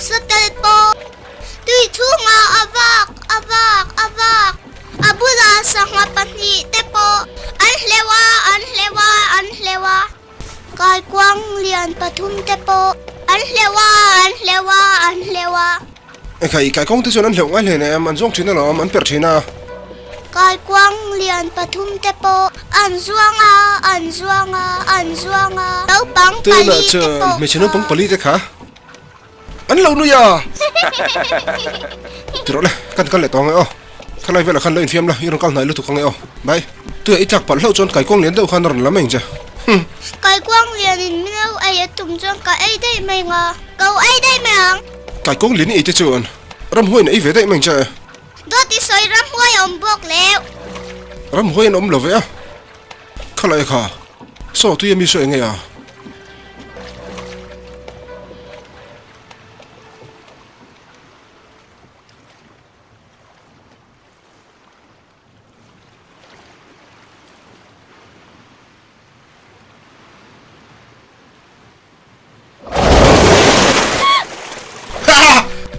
Satel pawh tui chhungah a vak a vak a vak. A bulah sangha pahnihte pawh an hleuh a, an hleuh a, an hleuh a. Kaikuang lian pathumte pawh an hleuh a, an hleuh a, an hleuh a. Ekhai, kaikuang te chuan an hleuh ngai hle nem, an zawng thin alawm, an perh thin a. Kaikuang lian pathumte pawh an zuang a, an zuang a, an zuang a. Naupang Tunah pali te chuan pawh hmeichhe kha. naupang pali te kha an lo nui a. Ti rawh le, kan kal leh tawh ange aw. Khalai velah khan lo infiam la, i rawn kal hnai lutuk ange aw. Bye. Tuia i tlak palh hlauh chuan kaikuang lian deuh khan a rawn lam eng che. Humm. Kaikuang lianin min lo ei a tum chuan ka ei daih mai ang a. Ka lo ei daih mai ang. Kaikuang lian i ei te chuan ramhuai in a ei ve daih mai ang che. Dawt i sawi ramhuai a awm bawk leuh. Ramhuai an awm lo ve a. Khalai kha. Saw tuia mi saw eng nge a?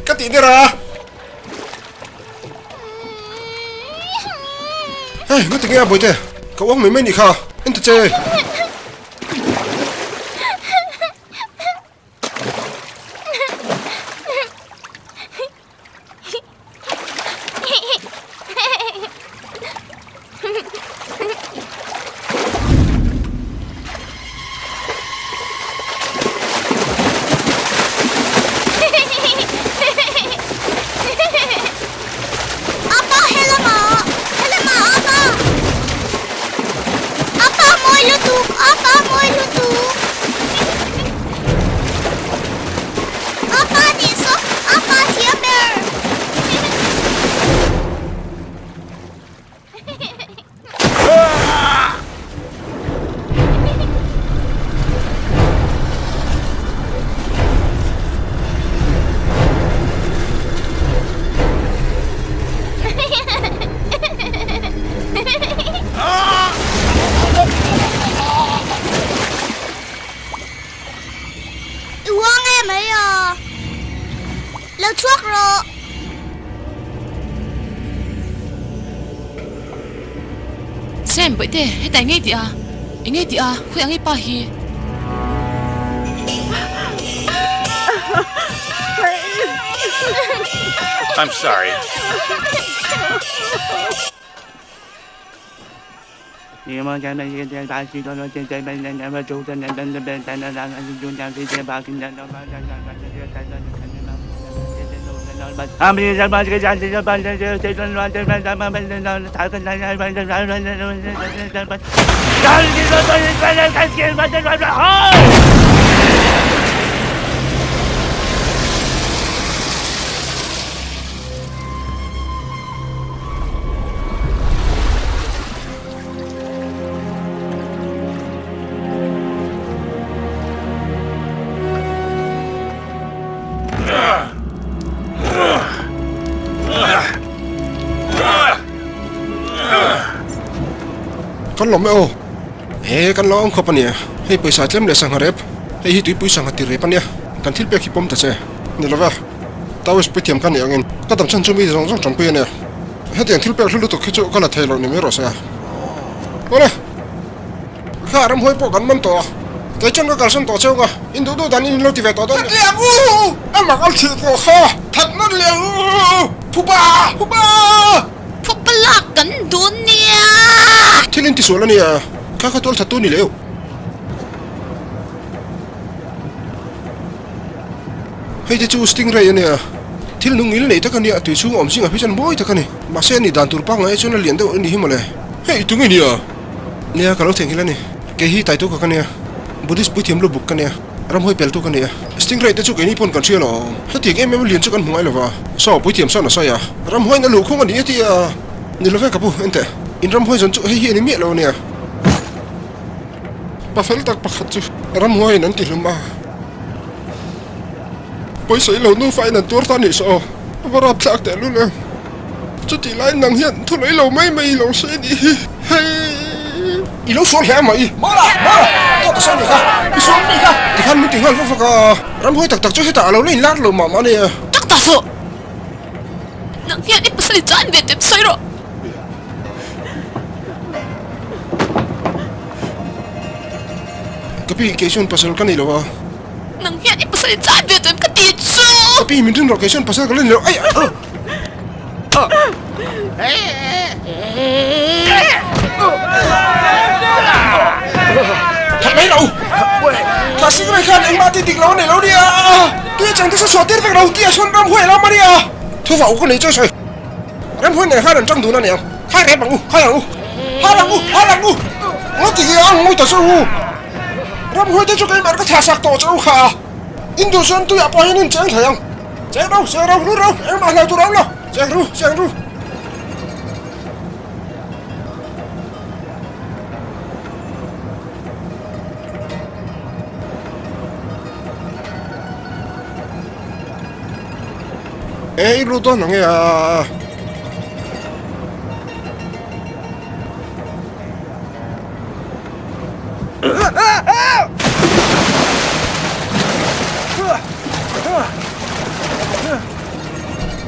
Ka tih der a. Hei, nga tinge a bawihte? Ka uang mai mai nih kha. En ta che. Apa helama helama apa apa mawi lutuk apa mawi lutuk Apa nih saw apa thiam ber. I uang em mai a, lo chhuak rawh. Sam, Bawihte, hetah engei tih a? Engei tih a? Khawi ang i pa hi? I'm sorry. Kan lawm e aw. E kan lo awm khawp a nia. Hei pawisa tlem leh sangha rep. Hei hi tuipui sangha tir rep a nia. Kan thil pek hi pawm ta che. Ni lova. Tawis puithiam ka nih angin ka dam chhan chu mi zawng zawng tanpui a nia. Hetiang thil pek hlu lutuk hi chu ka la thei loh ni mai rawh se a. Awle! Kha ramhuai pawh kan man tawh a, kei chuan ka kalsan tawh cheu nga, in duh duh dan in lo ti ve tawh dawn nia. That leh ang u! A mak a thih tawh kha! That nawn leh ang u! Phuba! Phuba! Phuba lak kan dun nia! Thil in tisual a nia, kha kha tual that tu ni leh u. Hei te chu stingray a nia, thil nung ngil nei tak a nia, tui chhung awm zingah phei chuan mawi tak a ni. Mahse a ni dan tur pangngai chuan a lian deuh a ni hi mawle. Hei tunge i nia? Nia ka lo theihnghilh a ni. Kei hi Taito ka ka nia, Buddhist puithiam lu buk ka nia, ramhawi peltu ka ni a. Stingray te chu keini pawn kan hria lo. Hetiang em em a lian chu kan hmu ngai lo va. Saw puithiam sawn a sawi a, ramhawiin a luhkhung a ni a ti a. Ni lo ve ka pu, enteh, in ramhawi zawn chu hei hi a ni miah lo a nia. Pa fel tak pakhat chu ramhuaiin an tihlum a, pawisa i lo nufa in an tuar ta anih saw, a va rap thlak teh lul em. Chutih laiin nang hian thulei lo mai mai i lo hre anih hi, hei. I lo sual hle mai. Mawla! Mawla! Dawt a sawi nih kha. I sual nih kha. Tikhan min ti nghal vak vak a. Ramhuai tak tak chu hetah a lo la inlar lo mah mah a nia. Tak ta suh! Nang hian i pasal i chan ve tep sawi rawh. Ka pi, kei chuan pasal ka nei lo a. Nang hian i pasal i chan ve tawh em ka ti chu! Ka pi, min rin rawh, kei chuan pasal ka la nei lo. Ai! That mai lo! Thla sik rai khan engmah tih dik lo a nei lo nia! Tui a chang te chu chhuah tir vek lo tih a chuan ramhuai lam a nia! Thuva u ka nei chawi sawi. Ramhuai nen khan an tang dun a niang. Khai rep ang u, khai ang u. Hal ang u, hal ang u! Ngaw ti hi a ang ngawi ta che u. Ramhuai te chu keimah ka thlah sak tawh che u kha a. In duh chuan tuiah pawh hian in cheng thei ang. Cheng ro, cheng ro, lut ro, engmah hlau tur a awm lo. Cheng ru, cheng ru. E i lut dawn ang e a.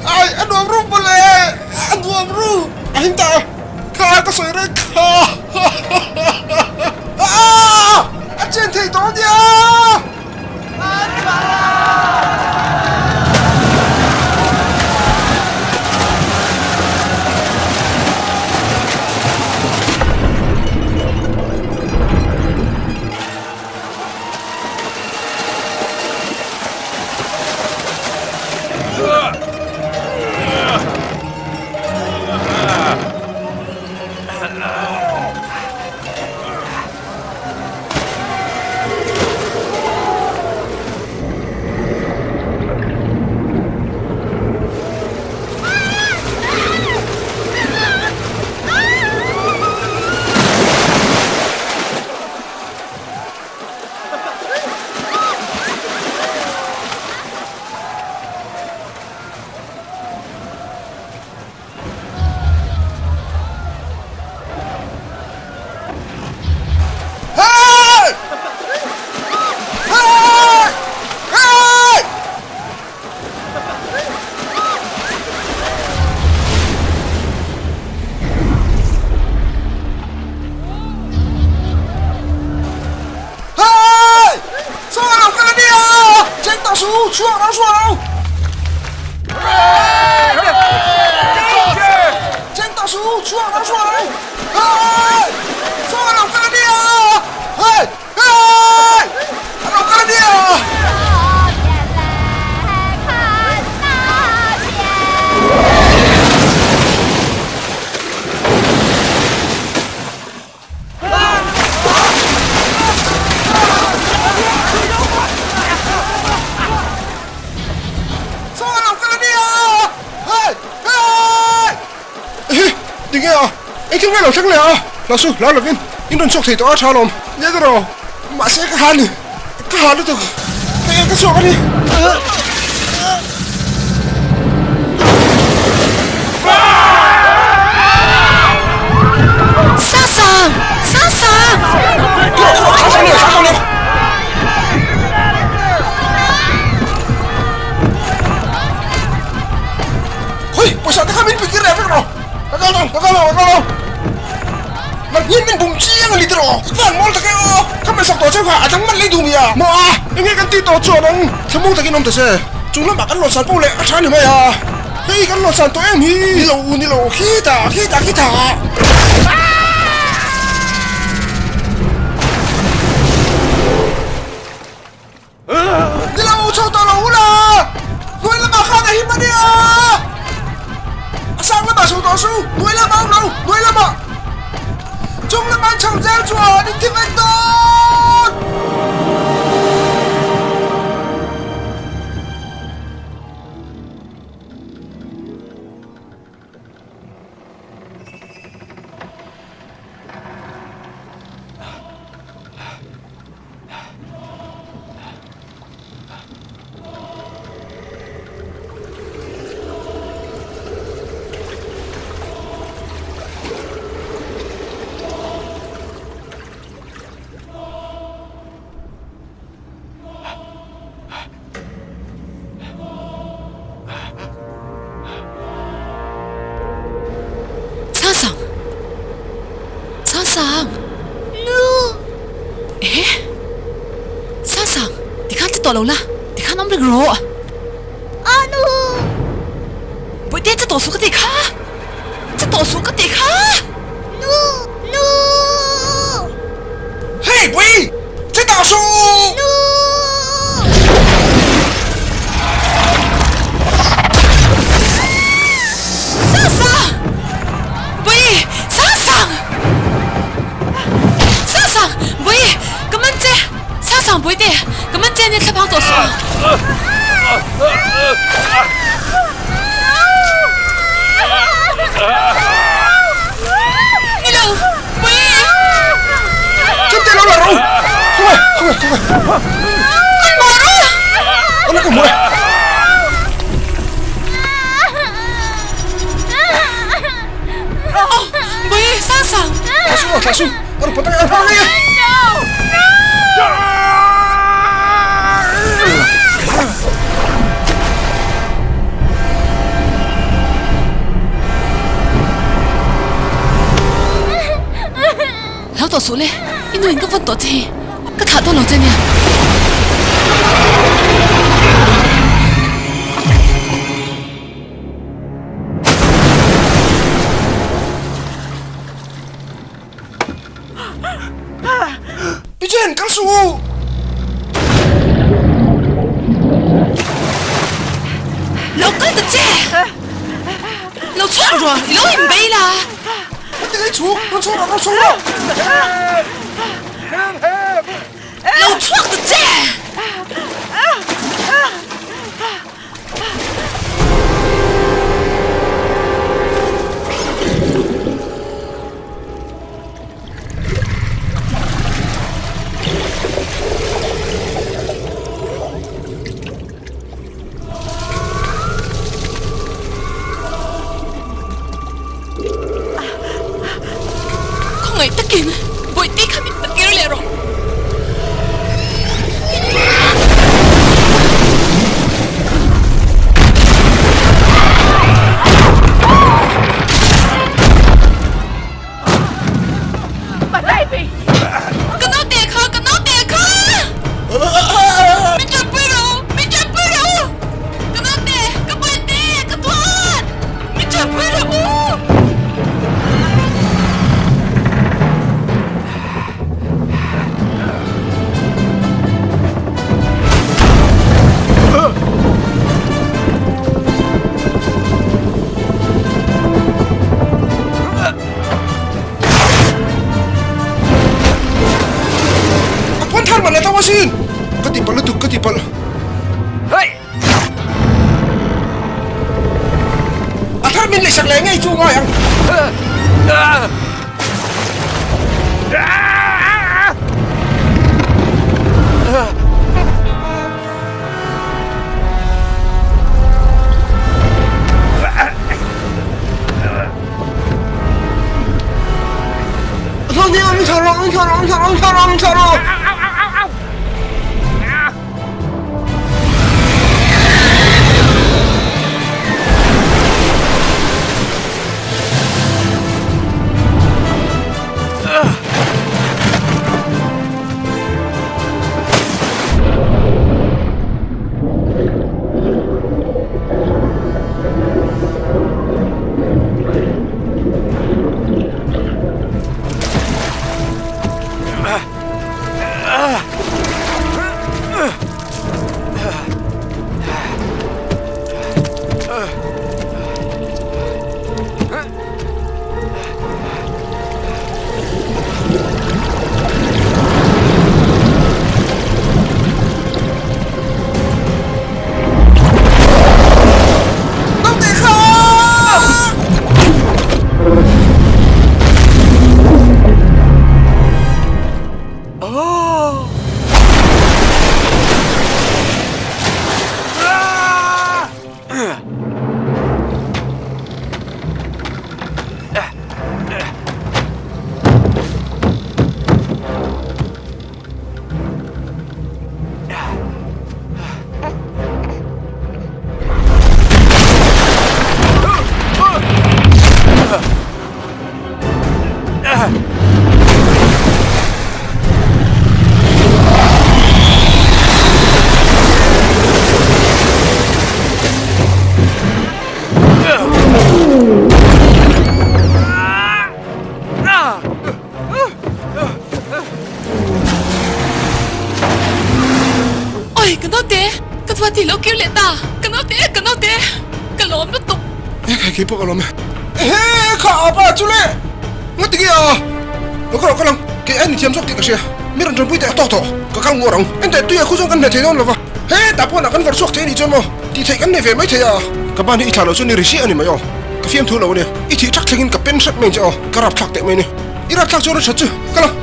Ai a nuam ru mawle a nuam ru a him ta kha ka sawi reng kha a chen thei tawh ania. Tinge a? Engthil nge lo thleng leh a? Hlausu, hlau lovin in rawn chhuak thei tawh a tha alawm. Nia ka rawh, mahse ka ha ni, ka ha lutuk, ka eng ka chhuak a ni. Sasang! Sasang! Hoi, pawisa te kha min pikir leh vek rawh. Ka kal lo, ka kal lo, ka kal lo. Nang hian min bum chiang a ni tiraw? I van mawl tak e aw. Ka hmeisak tawh cheu kha a dang man lei duh mi a. Maw a, enge kan tih tawh chuan ang thlamuang takin awm ta se. Chung lamah kan lawhsan poh leh a tha ni mai a. Hei kan lawhsan tawh em hi? Ni lo, ni lo, khitah, khitah, khitah. Ni lo, chho tawh lo ula! Hnuai lamah khan a him a nia! A sang lamah chho tawh su! Hnuai lamah a awm lo! Hnuai lamah! Chung lamah an chho zel chuan in thi vek dawn! Sangsang! Sangsang! Nu! Ehe! Sangsang, tikhan che tawh lo la, tikhan awm reng rawh. A nu! Bawihte che tawh suh ka tih kha! Che tawh suh ka tih kha! Nu! Nu! Hey Bawi! Che tawh suh! Nu! Sangsang! Bawi! Sangsang! Sangsang! Bawi! Ka man che! Sangsang Bawihte! Ka man che ania thlaphang tawh suh ang! Ni lo! Bawi! Chemte lo la rawh u! Khawngaih! Khawngaih! Khawngaih! An mawh rawh! Awle ka hmu e! Bawi! Sangsang! Thla su aw, thla su! A rawn pawt ang e, a rawn pawt ang e! Hlau tawh suh le, i nu in ka vawn tawh che hi, ka thlah dawn lo che nia. Pi Jen, kal suh u! Lo kal ta che! Lo chhuak rawh, i lo inbei la! Ka ti lei chhuk, rawn chhuak rawh, rawn chhuak rawh! Lo chhuak ta che! Khawngaih takin Bawihte kha min pe kir leh rawh. Ka naute kha, ka naute kha! Min tanpui rawh u, min tanpui rawh u! Ka naute, ka bawihte, ka tuat! Min tanpui rawh u! A pawn thar man a tho asin! Ka tihpalh lutuk, ka tihpalh. A thar min leisak leh ngei chu ngai ang. Ehe kei pawh ka lawm e. Ehe kha apa chu le! Nga ti nge a? Lo kal ang kal ang, kei ain mithiam zawk tih ka hria. Mi rawn tanpui teh a tawk tawh, ka kal nguar ang. Enteh tuia khu chuan kan hne thei dawn lova, hetah pawnah kan vawrh chhuak thei a nih chuan maw tih theih kan nei ve mai thei a. Ka ban hi i thlah loh chuan i ri hriah a ni mai aw. Ka fiamthu lo a nia, i thih thak thlengin ka pen hrep mai ang che aw, ka rapthlak teh mai a ni. I rapthlak chuan a that chu, kal ang.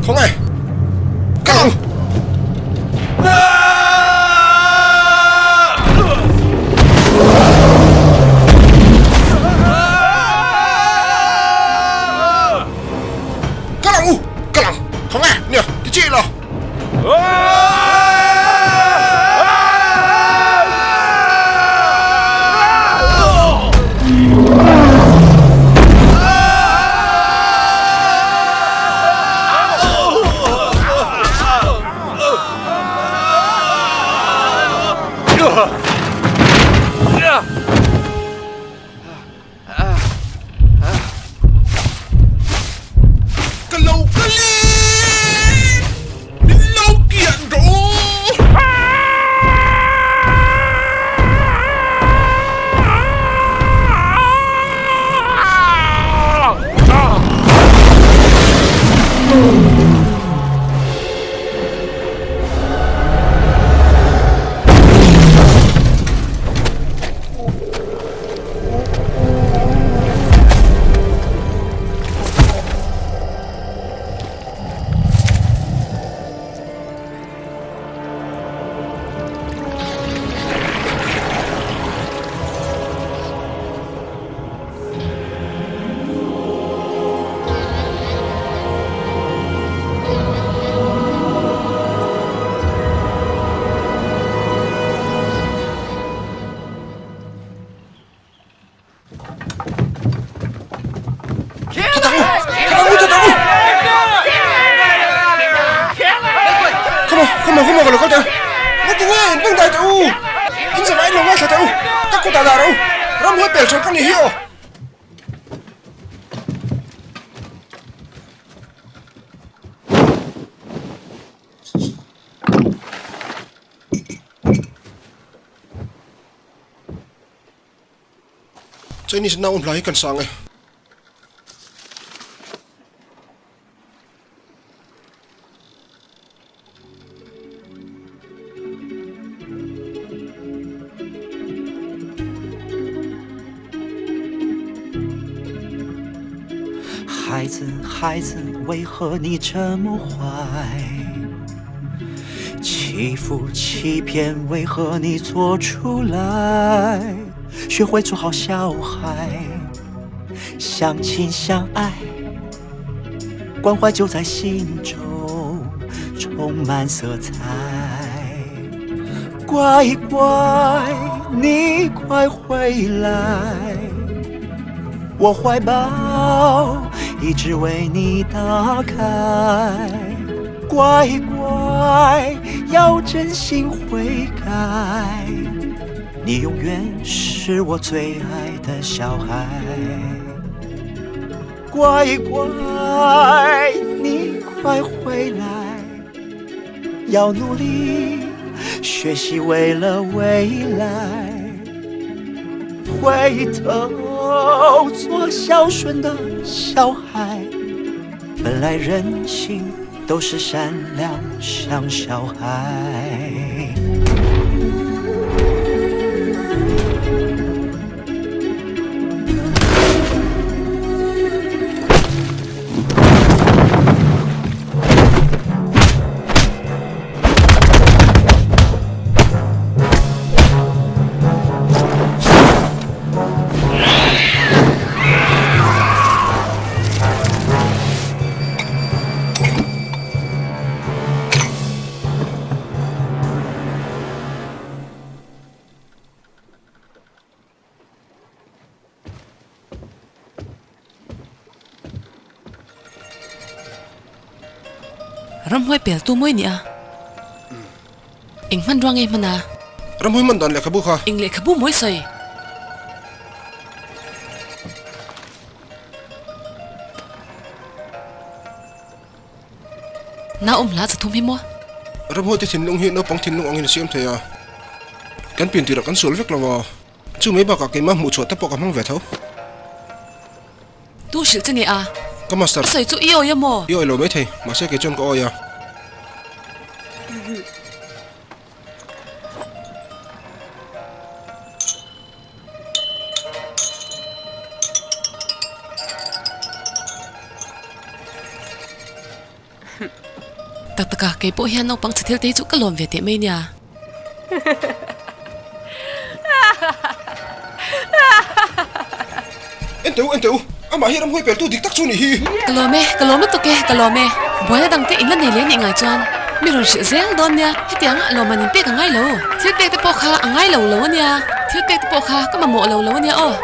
Khawngaih! Kal ang! Kal ang u! Kal ang! Khawngaih! Nia, ti chiah ila! Ka lo kal e! Min lo kian rawh u! Chinese nau hla hi kan sang e. 孩子， 孩子， 为何你这么坏？ 欺负欺骗， 为何你做出来？ 学会做好小孩， 相亲相爱， 关怀就在心中， 充满色彩。 乖乖， 你快回来， 我怀抱一直为你打开。 乖乖， 要真心悔改。 你永远是我最爱的小孩， 乖乖， 你快回来， 要努力学习， 为了未来， 回头做孝顺的小孩。 本来人性都是善良， 像小孩。 Ramhuai pel tu mawi nia. Eng hmanrua nge hman a? Ramhuai hman dan lehkhabu kha. Eng lehkhabu mawi sawi? Nau awm hla chathum hi maw? Ramhuaite thinlung hi naupang thinlung angin a siam thei a, kan pian tirah kan sual vek lo a, chu mai bakah keimah hmuh chhuah te pawh ka hmang ve tho. Tu hrilh che nge a? Ka master. A sawi chu i awi a maw? I awi lo maithei, mahse kei chuan ka awi a. Tak tak a, kei pawh hian naupang chhe thil te hi chu ka lawm ve teh mai nia. Ente u, ente u, amah hi ramhuai peltu dik tak chu nih hi. Ka lawm e, ka lawm lutuk e, ka lawm e. Buaina dang te in la nei leh nih ngai chuan mi rawn hrilh zel dawn nia. Hetiang a lawm an inpek a ngai lo. Thil pek te pawh kha a ngai lo lo a nia. Thil pek te pawh kha ka mamawh lo lo a nia aw.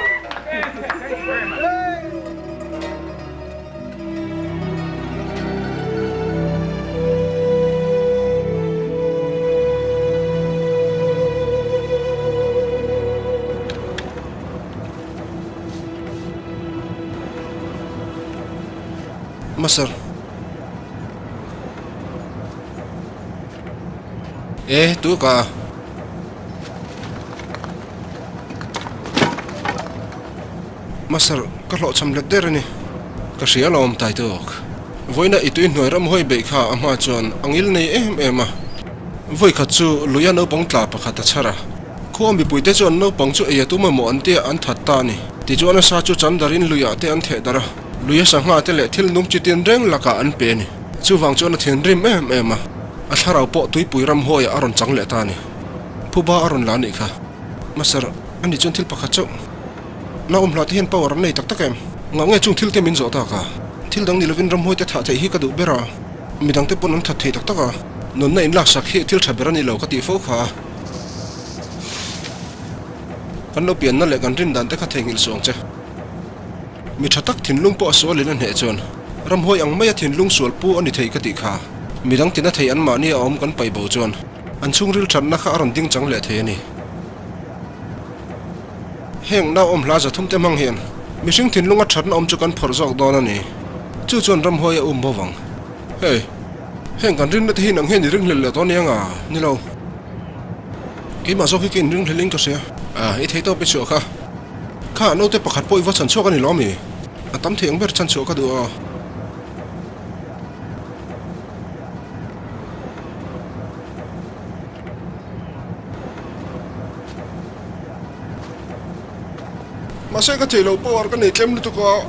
Master. E, tu ka. Master, ka hlawhchham let der a ni. Ka hria alawm tai tawk. Vawiina i tui hnuai ram hawi beih kha a hma chuan a ngil nei em em a. Vawi khat chu luia naupang tla pakhat a chhar a. Khua mipuite chuan naupang chu ei a tum emaw an tia an that ta a ni. Tichuan a sa chu chan darin luiah te an theh darh a. Luia sangha te leh thil nung chi tin reng lakah an pe a ni. Chuvang chuan a thinrim em em a. A thlarau pawh tuipui ram hawiah a rawn chang leh ta a ni. Phuba a rawn la a nih kha. Master, ani chuan thil pakhat chauh. Naum hla te hian power an nei tak tak em? Ngah nge chung thil te min zawh tak a? Thil dang ni lovin ramhuai te thah theih hi ka duh ber a, midang te pawn an that thei tak tak a, nunna in laksak hi thil tha ber a ni lo ka tih fo kha. Kan lo pianna leh kan rin dan te kha theihnghilh suh ang che. Mi tha tak thinlung pawh a sual in a hneh chuan ramhuai ang maia thinlung sual pu a ni thei ka tih kha. Midang tina thei an mahni a awm kan paih bo chuan an chhungril thatna kha a rawn ding chang leh thei a ni. Heng nauawm hla zathum te hmang hian mihring thinlunga thatna awm chu kan phawrh zawk dawn a ni. Chu chuan ramhuai a um bawk ang. Hei, heng kan rinna te hi nang hian i ringhlel leh dawn nia nga? Ni lo. Keimah zawk hi ka inringhlel in ka hria. A, i thei tawp i chhuah kha. Kha, naute pakhat pawh i va chhan chhuak a ni lo ami? A tam thei ang ber chhan chhuah ka duh a. Mahse ka theih loh power ka nei tlem lutuk a.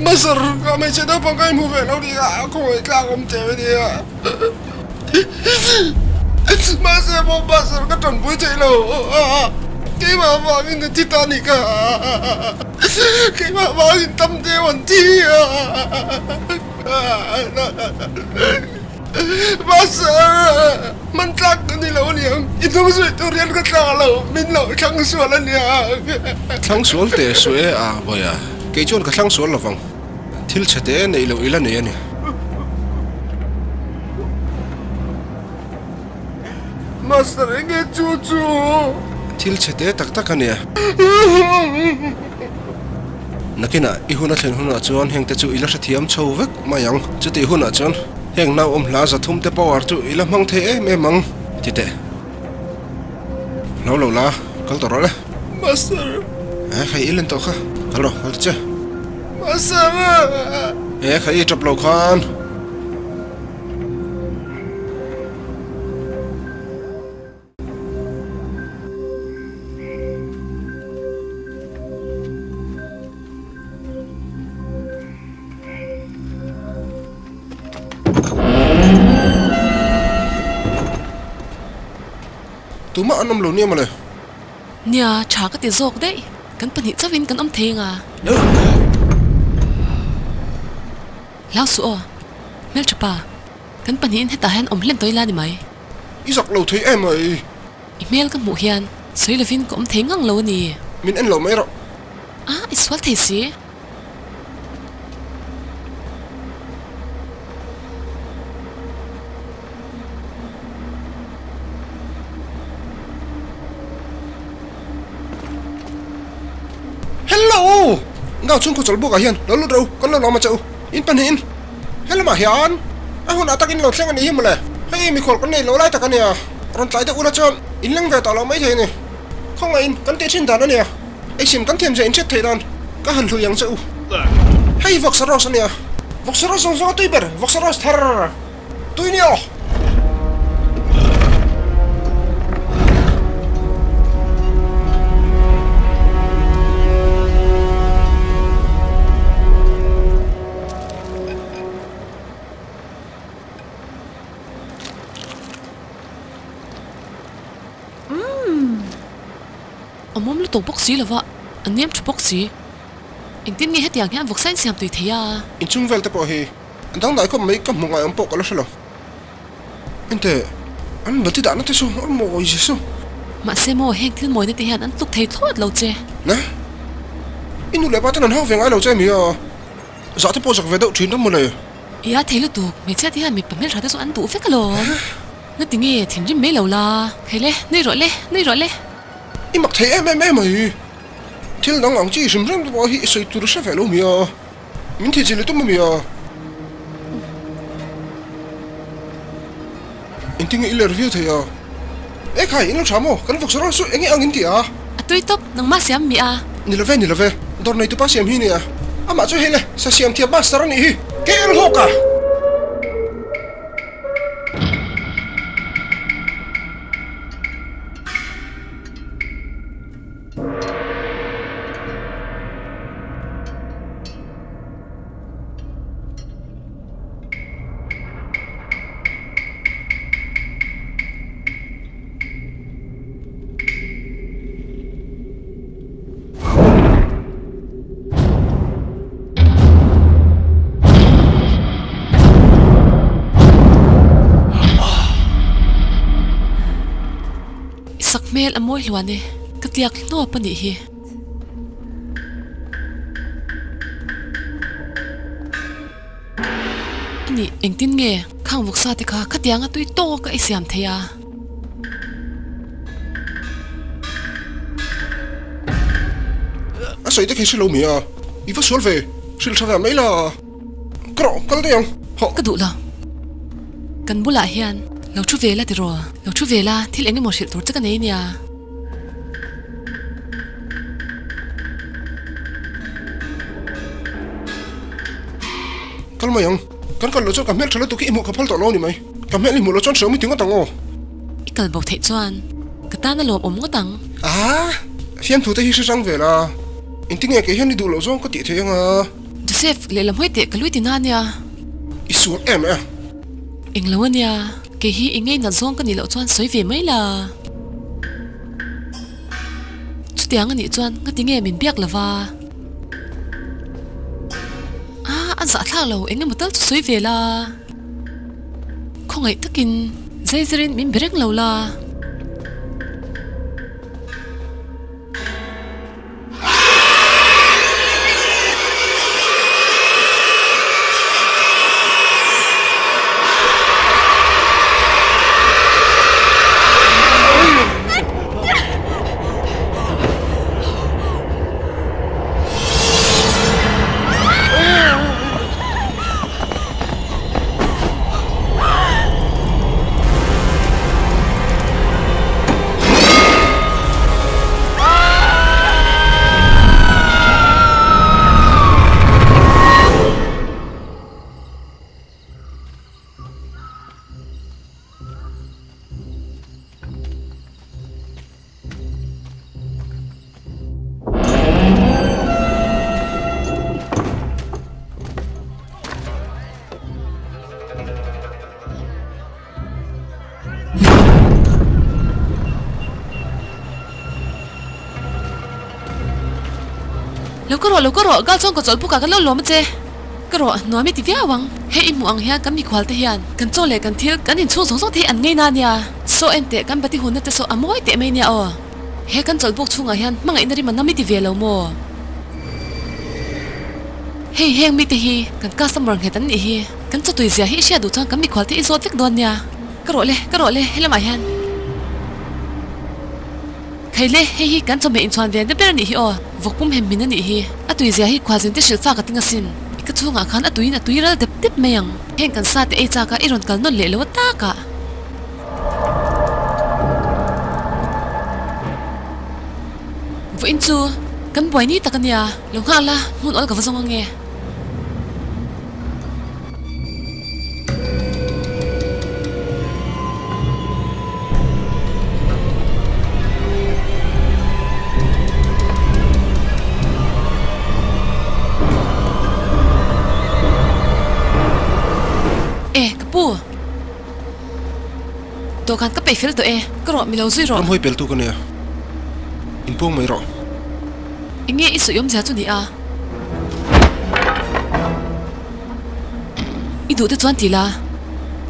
Master ka hmeichhe naupang ka inhmu ve lo ni a, khawngaih tlak awm che a nia. Mahse maw Master ka tanpui theih lo keimah vangin a thi ta nih kha keimah vangin tam deuh an thi a Master hman tlak ka ni lo aniang i hnung zui tur hian ka tlak lo min lo thlang sual aniang. Thlang sual teh suh e a Bawiha kei chuan ka thlang sual lovang. Thil chhe te neih loh ila nei a ni. Master enge chu chu? Thil chhe te tak tak a nia. Nakinah i hun a thlen hunah chuan heng te chu i la hrethiam chho vek mai ang. Chutih hunah chuan heng nauawm hla zathum te power chu i la hmang thei em em ang ti teh. Hlo lo la, kal tawh rawh le. Master. Eh, khai i len tawh kha. Kal rawh, kal ta che. Master. Eh, khai i tap lo khan. Tumah an awm lo nia mawle. Nia, tha ka ti zawk daih. Kan pahnih chauhin kan awm thei anga. Hlau suh aw. Hmeltha pa, kan pahnihin hetah hian awm hlen tawh ila ni mai. I zak lo thei em ai. I hmel ka hmuh hian sawi lovin ka awm thei ngang lo a ni. Min en lo mai rawh. A, i sual thei si. Ngau chhungkaw chawlhbukah hian lo lut rawh u, kan lo lawm a che u. In pahnihin he lamah hian a hunah takin lo thleng a nih hi mawle. Hei mikhual kan nei lo lai tak a nia, rawn tlai deuh ula chuan in leng ve tawh lo maithei a ni. Khawngaihin kan tih thin dan a nia, eisim kan thiam zia in hriat theih nan ka han hlui ang che u. Hei vawksa rose a nia, vawksa rose zawng zawng a tui ber, vawksa rose thar tui nia aw. Awmawm lutuk bawk si lova, a nem tha bawk si. Engtin nge hetiang hian vawksa in siam tui thei a? Inchhung vel te pawh hi a dangdai khawp mai ka hmu ngai ang pawh ka la hre lo. Enteh, an bati dahna te chu a mawi zia chu. Mahse maw heng thil mawina te hian an tluk thei thlawt lo che. Ne? I nu leh pa ten an hau ve ngai lo che mi a? Zah te pawh zak ve deuh thin ram mawle. I a thei lutuk, hmeichhia te hian mipa hmeltha te chu an duh vek alawm. Ngati nge thinrim mai lo la? Hei le, nui rawh le, nui rawh le. I mak thei em em em mai. Thil dang ang chi hrim hrim te pawh hi i sawi tur hre ve lo mi a? Min thih chi lutuk mai a. Engtin nge i ler viau thei a? E khai, in lo tha maw? Kan vawksa rawn chu eng nge ang in ti a? A tui tawp, nangmah siam mi a. Ni lo ve, ni lo ve. Dawr nei tupa siam hi nia. Amah chu hei le, sa siam thiam master a nih hi. Kei el hawk a! I sak hmel a mawi hluan e, ka tliak hnawp a nih hi. A nih, engtin nge khang vawksa te kha khatianga tui tawk a i siam thei a? A sawi te khi hre lo mi a, i va sual ve, hrilh tha ve mai la. Ka rawh, kal daih ang, hawh. Ka duh lo. Kan bulah hian lo thu ve la tiraw, lo thu ve la thil eng emaw hrilh tur che ka nei nia. Kal mai ang, kan kal loh chuan ka hmel tha lutuk hi i hmuh ka phal tawh lo a ni mai. Ka hmel i hmuh loh chuan hreawm i ti ngawt ang aw. I kal bo theih chuan ka tan a lawmawm ngawt ang. Aa, fiamthu te hi hre hrang ve la, engtinge kei hian i duh loh zawng ka tih theih ang a. Joseph, lehlam hawi teh ka lui ti na nia. I sual em e. Englo a nia, kei hi i ngei nat zawng ka nih loh chuan sawi ve mai la. Chutiang a nih chuan ngati nge min biak lova? A, a zahthlak lo, eng emaw tal chu sawi ve la. Khawngaih takin zaizirin min be reng lo la. Lo ka rawh, lo ka rawh, gal chuan ka chawlh buk ah ka lo lawm a che. Ka rawh, nuam i ti viau ang. Hei i hmuh ang hian kan mikhual te hian kan chaw leh kan thil kan inchhung zawng zawng te hi an ngei na nia. Saw en teh kan bati hunna te saw a mawi teh mai nia aw. He kan chawlh buk chhungah hian hmangaihna rim a nam i ti ve lo maw? Hei heng mite hi kan customer nghet an nih hi. Kan chawtui zia hi i hriat duh chuan kan mikhual te i zawt vek dawn nia. Ka rawh le, ka rawh le, helamah hian. Khaile, hei hi kan chawhmeh inchhuan ve na ber. ber a nih hi aw. Vawk pum hem min a nih hi. A tui zia hi khuazin te hrilh fak a ting asin. I ka chhungah khan a tuiin a tui ral dep dep mai ang. Heng kan sa te ei chak a i rawn kal nawn leh lo a tak ah. Vawiin chu kan buai ni tak a nia. Lo nghak la, hmun awl ka va zawng ange. E, ka pu. Dawhkan ka peih fel tawh e, ka rawh mi lo zui rawh. Ramhawi pel tu ka nia, inpuang mai rawh. Enge i sawi awmzia chu ni a? I duh te chuan ti la,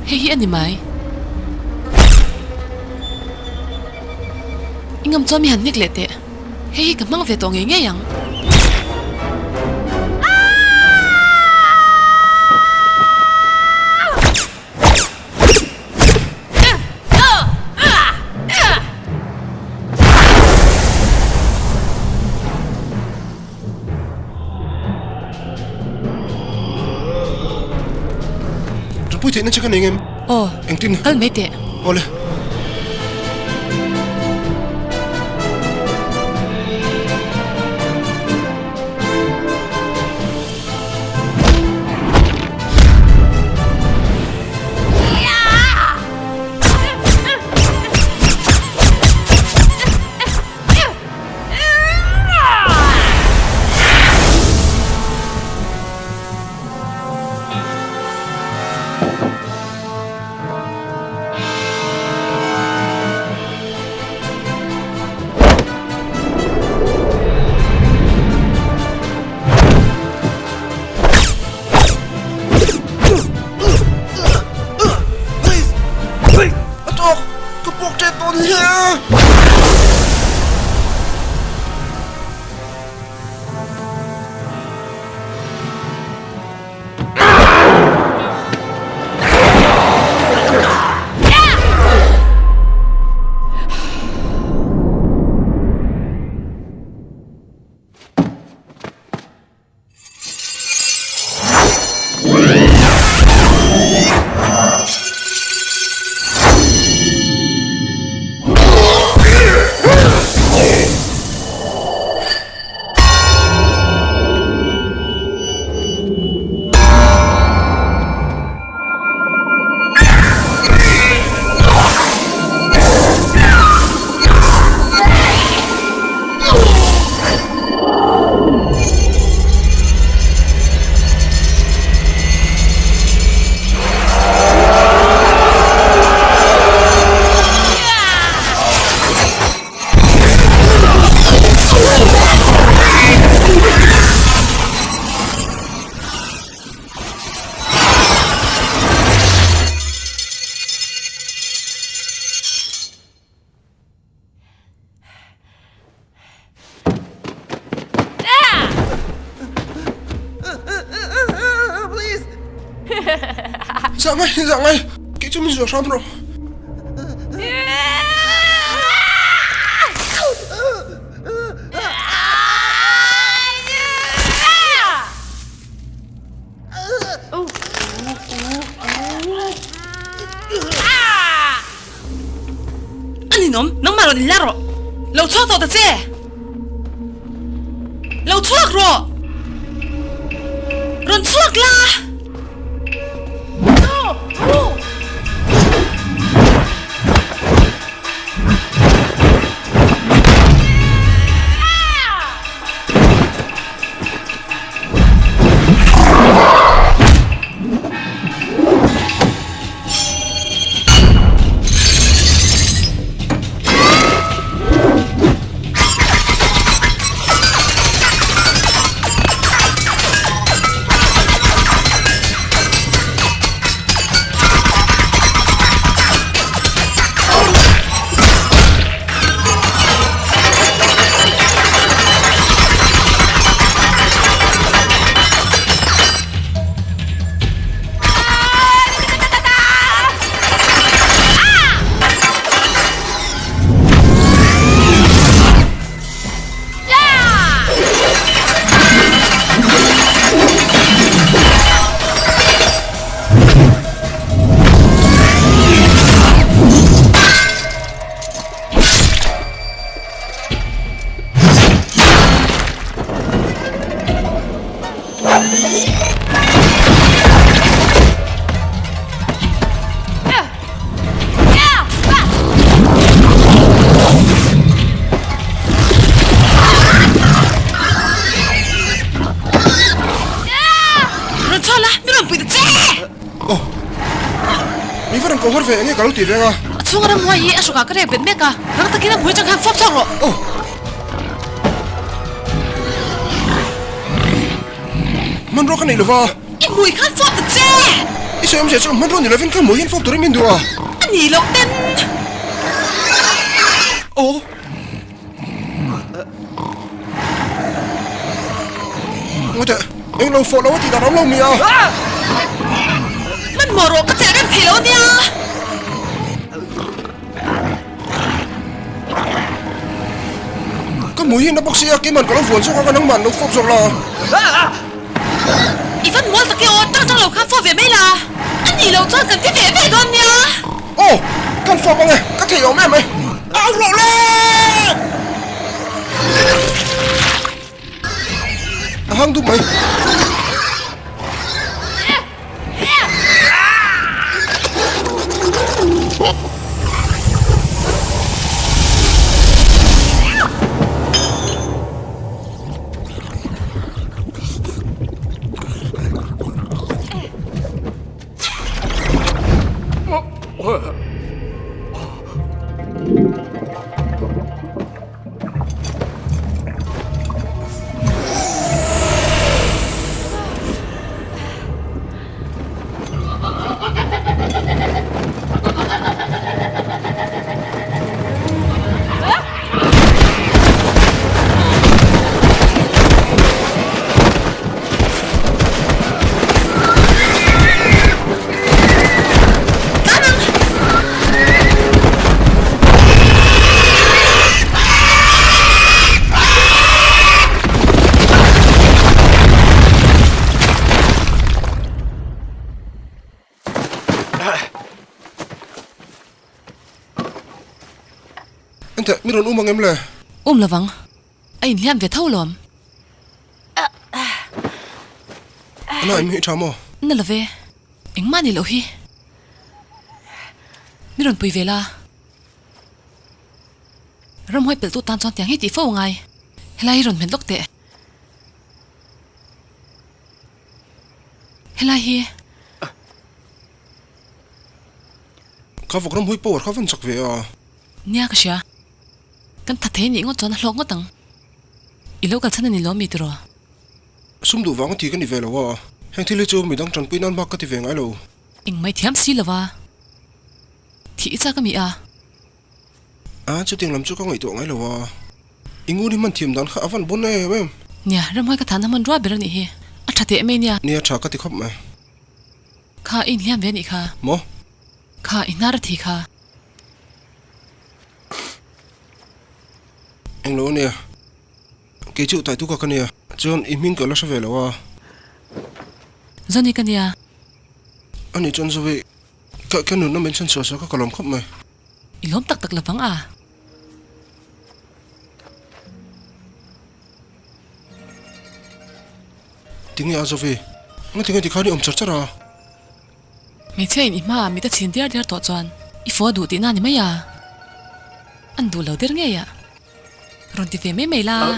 hei hi a ni mai. I ngam chuan mi han hnek leh teh, hei hi ka hmang ve tawh ngei ngei ang. Ṭanpui theihna che ka nei ngem? Aw, Engtin? Kal mai teh. Awle. A tawk! Ka puak ṭet dawn hi a! Zah ngai, zah ngai, kei chu min zuah hram rawh. A ninawm, nangmah rawn inla rawh. Lo chhuak tawh ta che. Lo chhuak rawh. Rawn chhuak la. va rawn koh har ve enge ka lo ti veng a. A chhunga ramhuai hi a hrukah ka rek bet mek a, rang takin a hmui atang khan fawp chhuak rawh. Aw. Hmanrua ka nei lova. I hmui khan fawp ta che! I sawi awmzia chu hmanrua ni lovin ka hmui hian fawp turin min duh a. A ni loh ten. Aw. Ngawteh, eng lo fawh lo a tih dan awm lo mi a? Hmanhmawh rawh ka chelh rem thei lo ania. Ka hmui hi na bawk sia, keiman ka lo vuan zawk ang a, nangmah an lo fawp zawk la. I van mual tak e aw, tang tang lo khan fawp ve mai la. A nih loh chuan kan ti ve ve dawn nia. Aw, kan fawp ang e, ka thei awm em e. Au rawh le! A hang dup mai. Enteh, mi rawn um ang em le? Um lovang, a inhliam ve tho lawm. Ana em hi tha maw? Na love, engmah ni loh hi. Mi rawn pui ve la. Ramhuai pelh tu tan chuan tiang hi tih fo angai. Helai hi rawn hmet lawk teh. Helai hi. Ka vawk ramhuai power kha van chak ve a. Nia ka hria. Kan tha thei nih ngawt chuan a hlawk ngawt ang. I lo kalchhan a ni lo mi tiraw? Sum duh vang a ti ka ni ve lo a, heng thil hi chu midang tanpui nan bak ka ti ve ngai lo. Eng mai thiam si lo a, thih i chak a mi a? A, chutiang lam chu ka ngaihtuah ngai lo a, i ngun hi hman thiam dan kha a van bawn em em. Nia, ramhuai ka thahna hman rua ber a nih hi, a tha teh mai nia. Nia, tha ka ti khawp mai. Kha, i inhliam ve a nih kha. Maw? Kha, i hnar a thi kha. Englo a nia. Kei chu tai tuka ka nia. Chuan i hming ka la hre ve lo a. Zoni ka nia. Ani chuan Zoe, ka ka nunna min chhan chhuah sa kha ka lawm khawp mai. I lawm tak tak lovang a. Tinge a Zoe, ngatinge tikhan i awm char char a? Hmeichhia in i hma ah mit a chhin diar diar tawh chuan i fua duh tihna a ni mai a, an duh lo der ngei a, rawn ti ve mai mai la.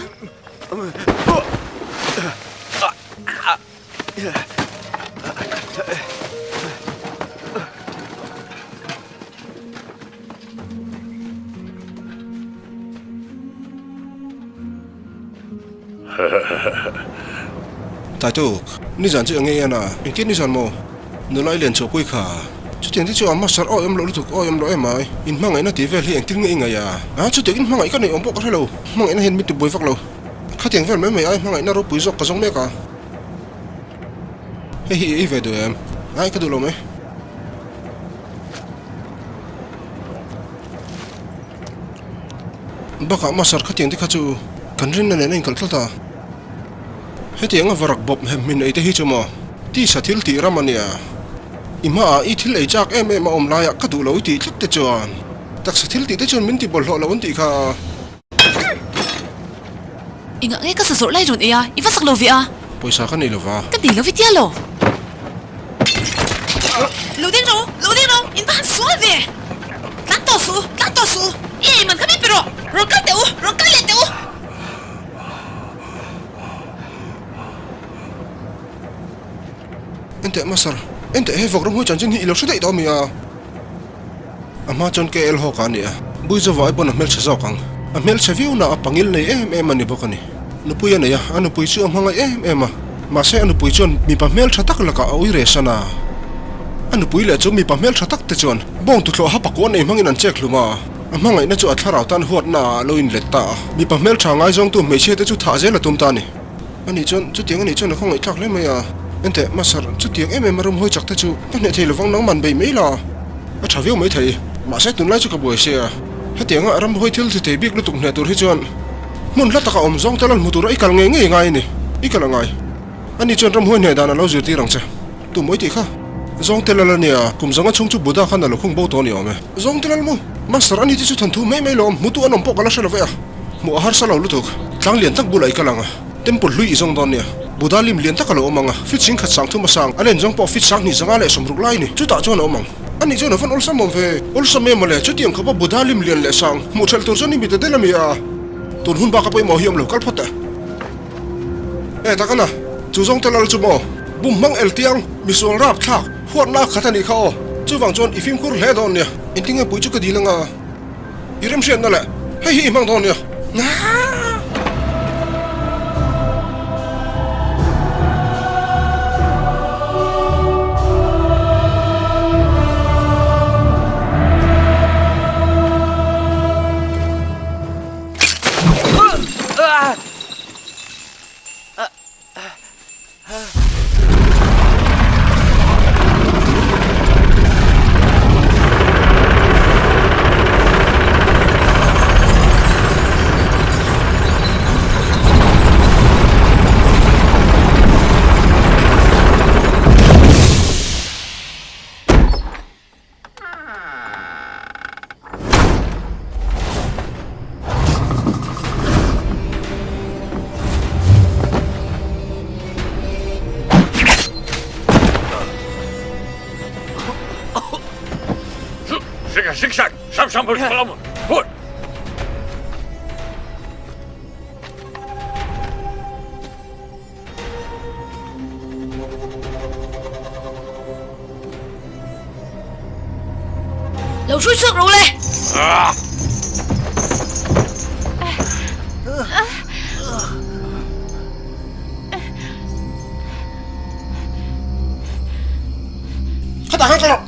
Taituk, nizan chu enge i en a? Engtin nizan maw? Nula i len chhuahpui kha. Chutiang te chu a master awi awm loh lutuk awi awm loh em ai. In hmangaihna tih vel hi engtin nge i ngaih a? A, chutiang in hmangaih ka neih awm pawh ka hre lo. Hmangaihna hian min tibuai vak lo. Khatiang vel mai mai ai hmangaihna ropui zawk ka zawng mek a. Hei hi i ei ve duh em? Ai, ka duh lo mai. Bakah Masar khatiang te kha chu kan rinna nen a inkalh tlat a. Hetiang a varak bawp hem hmin ei te hi chu maw tisa thil tih ram a nia. I hmaah i thil ei chak em em a awm laiah ka duh lo i tih tlat te chuan taksa thil tih te chuan min ti bawlhhlawh lo an tih kha. Engah nge ka sa zawrh lai rawn ei a, i va sak lo ve a? Pawisa ka nei lo va. Ka nei lo ve tia lo. Lo ding ro, lo ding ro, in va han sual ve! Tlan tawh suh, tlan tawh suh, i ei man kha min pe rawh, rawn kal teh u, rawn kal leh teh u! Enteh Master, enteh he vawk ramhuai chanchin hi i lo hre daih tawh a mi a? A hma chuan KL Hawk-a a ni a, Buizova ai pawn a hmelchhe zawk ang. A hmelchhe viau na a pangil nei em em a ni bawk a ni. Nupui a nei a, a nupui chu a hmangaih em em a. Mahse a nupui chuan mipa hmeltha tak lakah a ui re san a. A nupui leh chu mipa hmeltha tak te chuan bawng tuthlawh ha pakua nei hmangin an chek hlum a. A hmangaihna chu a thlarau tan huatna ah a lo inlet ta a. Mipa hmeltha ngaizawngtu hmeichhia te chu thah zel a tum ta a ni. Ani chuan, Chutiang a nih chuan a khawngaihthlak hle mai a. Enteh, Master, chutiang em em a ram hawi chak te chu ka hneh thei lovang nangman bei mai la. A tha viau mai thei. Mahse tunlai chu ka buai sia. Hetianga ram hawi thil ti thei bik lutuk hneh tur hi chuan hmun hla taka awm zawng te lan hmu tura i kal ngei ngei ngai a ni. I kal a ngai. Ani chuan ram hawi hneh dan a lo zirtir ang che. Tu mawi tih kha? Zawng te lal a nia, kum zanga chhung chu Buddha khan a lo khung bo tawh a ni awm e. Zawng te lal maw? Master, ani te chu thanthu mai mai lo awm, hmutu an awm pawh ka la hre lo ve a. Hmuh a harsa lo lutuk. Tlang lian tak bulah i kal ang a, temple hlui i zawng dawn nia. Buddha lim lian tak a lo awm ang a, fit sing khat sang thum a sang, a len zawng pawh fit sang hnih zanga leh sawmruk lai a ni. Chutah chuan a awm ang. Ani chuan a van awlsam awm ve. Awlsam em mawle, chutiang khawpa Buddha lim lian leh sang hmuh ṭhelh tur chuan i mit a del a mi a. Tun hun baka pawimawh hi awm lo, kal phawt teh. E takana, chu zawng te lal chu maw? Bum hmang el tiang, misual rap thlak, huatna a khat a nih kha aw. Chuvang chuan i fimkhur hle dawn nia. Engtinge pui chu ka dil anga? I remhriatna leh hei hi i hmang dawn nia. Lo hrui chhuak ro le! Hetah khan ka rawh!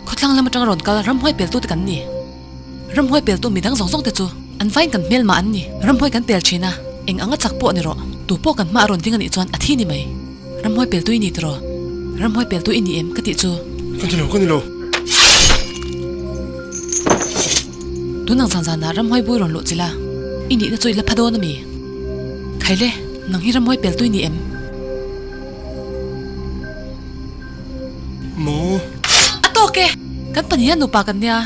Khawthlang lam atanga rawn kal ramhuai peltute kan ni. Ramhuai peltu midang zawng zawng te chu an vain kan hmelmah an ni. Ramhuai kan pel thin a, eng anga chak pawh ni rawh. Tu pawh kan hma a rawn ding a nih chuan a thi ni mai. Ramhuai peltu i ni tiraw? Ramhuai peltu i ni em ka tih chu? Ka ni lo, ka ni lo. Tunang zan zanah ramhuai bui rawn luh chila i nihna chu i la pha dawn a mi? Khaile, nang hi ramhuai peltu i ni em? Maw? A tawk e! Kan pahniha nupa kan nia.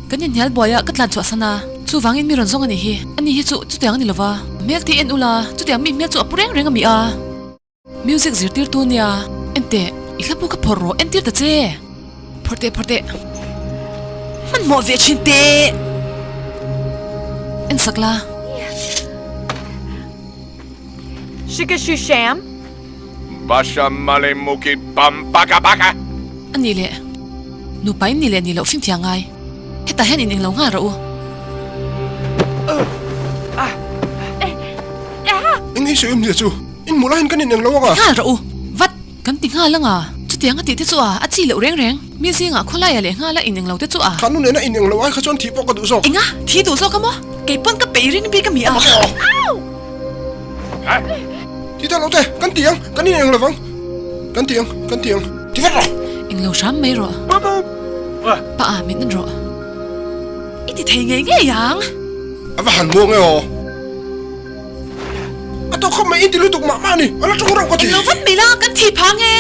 Kan inhnial buai a, ka tlan chhuah san a. Chuvangin mi rawn zawng a nih hi. Ani hi chu chutiang a ni lova. Hmel tih en ula, chutiang mi hmel chu a pu reng reng a mi a. Music zirtirtu nia. Enteh, i hla pu kha phawrh rawh, entir ta che. Phawrh teh, phawrh teh. Hmanhmawh ve thin teh. En sak la. Shikashusham. Basha male muki bam baka baka. A nih leh, nupa in nih leh nih loh fimthia ngai. Hetah hian in englo nghal rawh u. Eng ei sawi awmzia chu? In hmuh laiin kan in englo ang a. Ti nghal rawh u. Vat, kan ti nghal ang a. Chutiang a tih te chu a, a chi loh reng reng. Mi zingah khawlaia leh nghala in englo te chu a. Kha nu nena in englo ai kha chuan thih pawh ka duh zawk. Enga? Thi duh zawk a maw? Kei pawn ka peih ring bik a mi a. Ti ta lo te, kan ti ang, kan in eng lovang. Kan ti ang, kan ti ang. Ti vat rawh! Eng lo hram mai rawh. Pa a, min en rawh. I ti thei ngei ngei ang. A va han muang e aw. A tawk khawp mai, in ti lutuk mah mah a ni. A la tawng reuh ka ti. Eng lo vat mai la, kan thi phang e.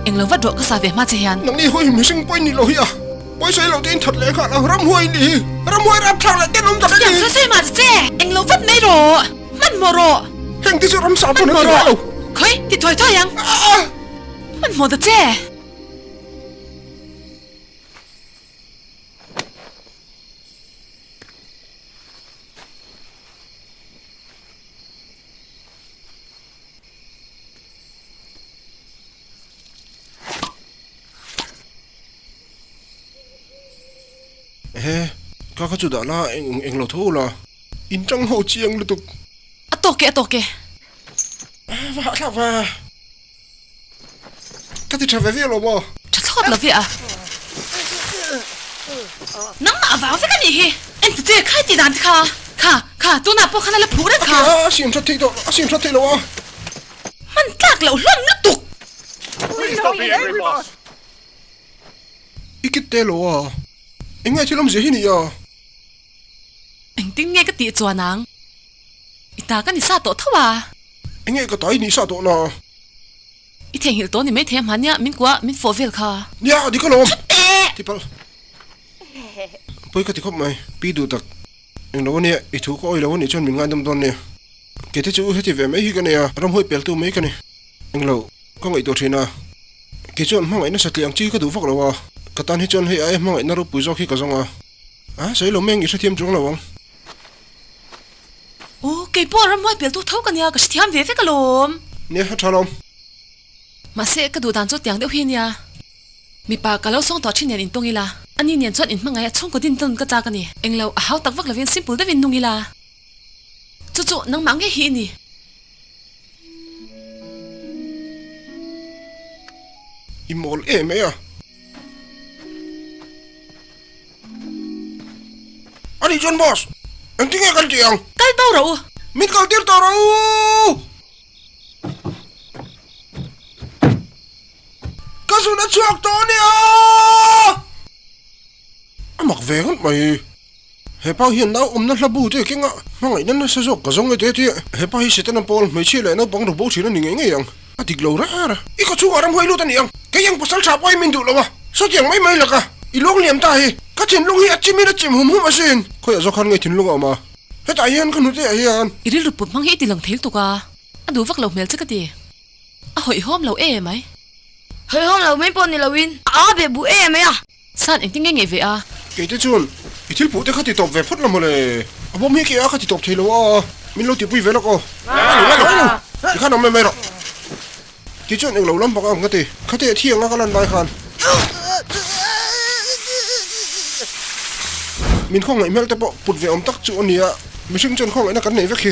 Eng lo vat rawh ka sa ve hma che hian. Nangni hawi mihring pawh i nih loh hi a. Pawisa lo te in that leh nghal ang ramhuai ni hi. Ramhuai rapthlak leh tenawm tak a ni. Chutiang sawi sawi mah ta che. Eng lo vat mai rawh. Hmanhmawh rawh. Heng te chu ramsa pawn an ti ngai lo. Khawi, ti thuai thuai ang. Hmanhmawh ta che. Ehe, ka kha chu dah la, eng eng lo tho ula. In tang ho chiang lutuk. A tawk e, a tawk e. Va hahthlak va. Ka ti tha ve viau lo maw? Tha thlawt lo ve a. Nangmah avang vek a nih hi. Eng ti che khai tih dan te kha. Kha, kha, tunah pawh khan a la phuh reng kha. A siam that theih tawh, a siam that theih lo a. Hman tlak loh hlawm lutuk. I kit te lo a. Eng nge thil awmzia hi ni a? Engtin nge ka tih chuan ang? I ta ka ni sa tawh tho a. Eng nge ka ta i nih sa tawh na? I theihnghilh tawh ni maithei a hmania min kuah min fawh vel kha. Nia, dik alawm. Thut teh! Ti palh. Pawi ka ti khawp mai. Pi duh tak. Eng lo ania, i thu ka awi lo anih chuan min ngaidam dawn nia. Kei te chu heti ve mai hi ka nei a, ramhuai peltu mai ka ni. Eng lo, ka ngaihtuah thin a. Kei chuan hmangaihna satliah ang chi ka duh vak lo a, ka tan hi chuan hei aia hmangaihna ropui zawk hi ka zawng a. A, sawi lo mai ang i hrethiam chuang lo ang. Aw, kei pawh ramhuai peltu tho ka nia, ka hrethiam ve vek alawm. Nia, a tha lawm. Mahse, ka duh dan chu tiang deuh hi nia. Mipa ka lo sawng tawh thin nen intawng ila, ani nen chuan inhmangaih a chhungkaw din tawn ka chak a ni. Englo, a hau tak vak lovin simple deuhin nung ila. Chu chu nangmah ngei hi i ni. I mawl em e a. A nih chuan boss, engtin nge kan tih ang? Kal bo rawh u! Min kal tir tawh rawh u! Ka zun a chhuak tawh a nia! A mak ve ngawt mai. He pa hian nau awmna hla bu te kenga hmangaihna nasa zawk ka zawng e te tia. He pa hi Setana pawl hmeichhia leh naupang ru bo thin a ni ngei ngei ang. A dik lo reng a. I ka chhungah ramhuai lut a ni ang. Kei ang pasal tha pawhin min duh lo a. Sawtiang mai mai laka i luang liam ta hi. Ka thinlung hi a chimin a chim hum hum asin. Khawiah zawk khan nge thinlung a awm a? Hetah hian ka hnute ah hian. I rilru put hmang hi i ti lang thei lutuk a. A duh vak lo hmel che ka ti. A hawihhawm lo e mai. Hawihhawm lo mai pawh ni loin a be buh e mai a. San engtin nge ngeih ve a? Kei te chuan i thil puh te kha ti tawp ve phawt la mawle. A bawm hi ke a kha ti tawp thei lo a, min lo tihpui ve lawk aw. Ngai lo, ngai lo, ti khan awm mai mai rawh. Ti chuan englo lam bak ang ka ti. Khate a thi anga ka lan lai khan. Min khawngaih hmel te pawh put ve awm tak chu a nia, mihring chuan khawngaihna kan nei vek hi.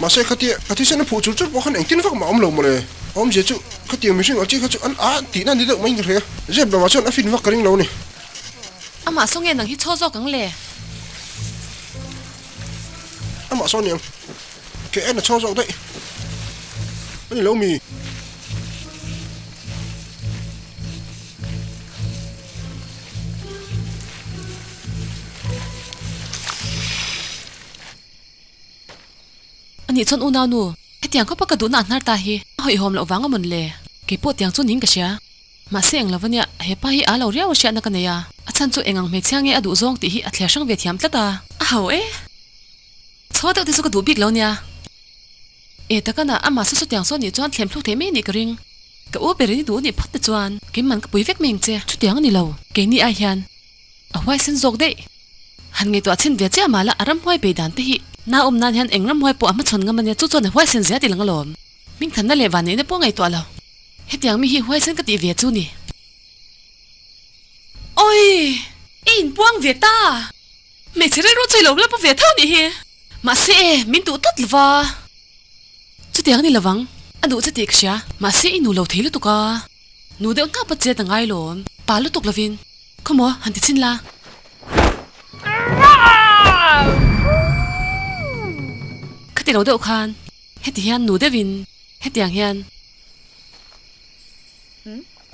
Mahse khatia ka thisen a phuh chur chur pawh khan engtin vak mah awm lo mawle. Awmzia chu khatiang mihring ang chi kha chu an a tihna ni deuh maiin ka hria. Zep lamah chuan a fin vak ka ring lo a ni. Amah saw nge nang hi chhaw zawk ang le? Amah saw niang. Ke en a chhaw zawk daih. A ni lo mi? A nih chuan unau nu, hetiang khawpa ka duhna a hnar ta hi a hawihhawm loh vang a mawn le? Kei pawh tiang chu ning ka hria. Mahse eng lo ania, he pa hi aa lo riau a hriatna ka nei a, a chhan chu eng ang hmeichhia nge a duh zawng tih hi a thler hrang ve thiam tlat a. A ho e! Chhaw deuh te chu ka duh bik lo nia. E takana amah saw saw tiang saw nih chuan thlem thluk thei mai anih ka ring. Ka u berin i duh anih phawt te chuan keiman ka pui vek mai ang che. Chutiang a ni lo, keini ai hian A huaisen zawk daih. Han ngaihtuah chhin ve chiah mah la a ramhuai bei dan te hi na awm nan hian eng ramhuai pawh a hmachhawn ngam ania chu chuan a huaisen zia ti lang alawm. Hmingthanna leh vanneihna pawh ngaihtuah lo. Hetiang mi hi huaisen ka tih ve chu ni. Awii! I inpuang ve ta! Hmeichhe rilru chu i lo la pu ve tho nih hi. Mahse e, min duh tlat lova. Chutiang a ni lovang. A duh che tih ka hria. Mahse i nu lo thei lutuk a. Nu deuh hnap a chet a ngai lawm. Pa lutuk lovin. Khawmaw, han ti chhin la. Khati lo deuh khan heti hian nu deuhin hetiang hian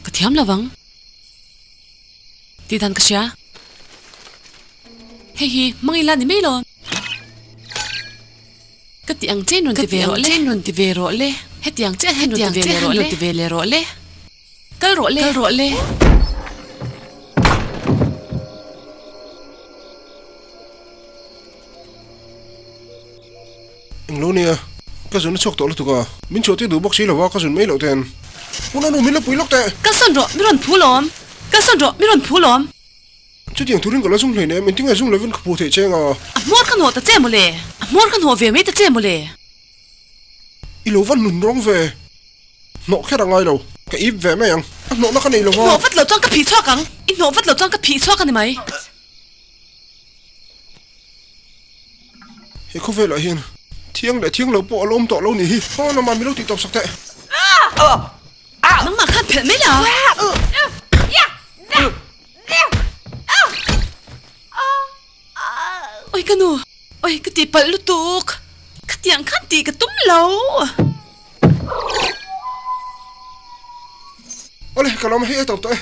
ka thiam lo vang tih dan ka hria. Hei hi hmang ila ni mai lo. Ka ti ang chen rawn ti ve rawh le. Rawn ti ve rawh le. Hetiang chiah hian rawn ti ve leh rawh le. Rawn ti ve leh rawh le. Kal rawh le. Kal rawh le. Englo nia, ka zun a chhuak tawh lutuk a, min chhuah tir duh bawk si lo a, ka zun mai loh ten. Hmun a nu min la pui lawk teh. Kalsawn rawh, mi rawn phu lawm. Kalsawn rawh, mi rawn phu lawm. Chutiang turin ka la zung hlei nem, engtin nge zung lovin ka phu theih cheng a. A hmawr ka hnawh ta che mawle, a hmawr ka hnawh ve mai ta che mawle. I lo va nun rawng ve. Hnawh kher a ngai lo, ka ip ve mai ang. A hnawhna ka nei lo va. I hnawh vat lo chuan ka phih chhuak ang, i hnawh vat lo chuan ka phih chhuak a ni mai. He khawvelah hian thiang leh thiang lo pawh a la awm tawh lo nih hi. Aw lamah mi lo tih tawp sak teh. Nangmah khan phelh mai la. Oi ka nu, oi ka tih palh lutuk. Khatiang khan tih ka tum lo. Awle ka lawm hei a tawp tawh e.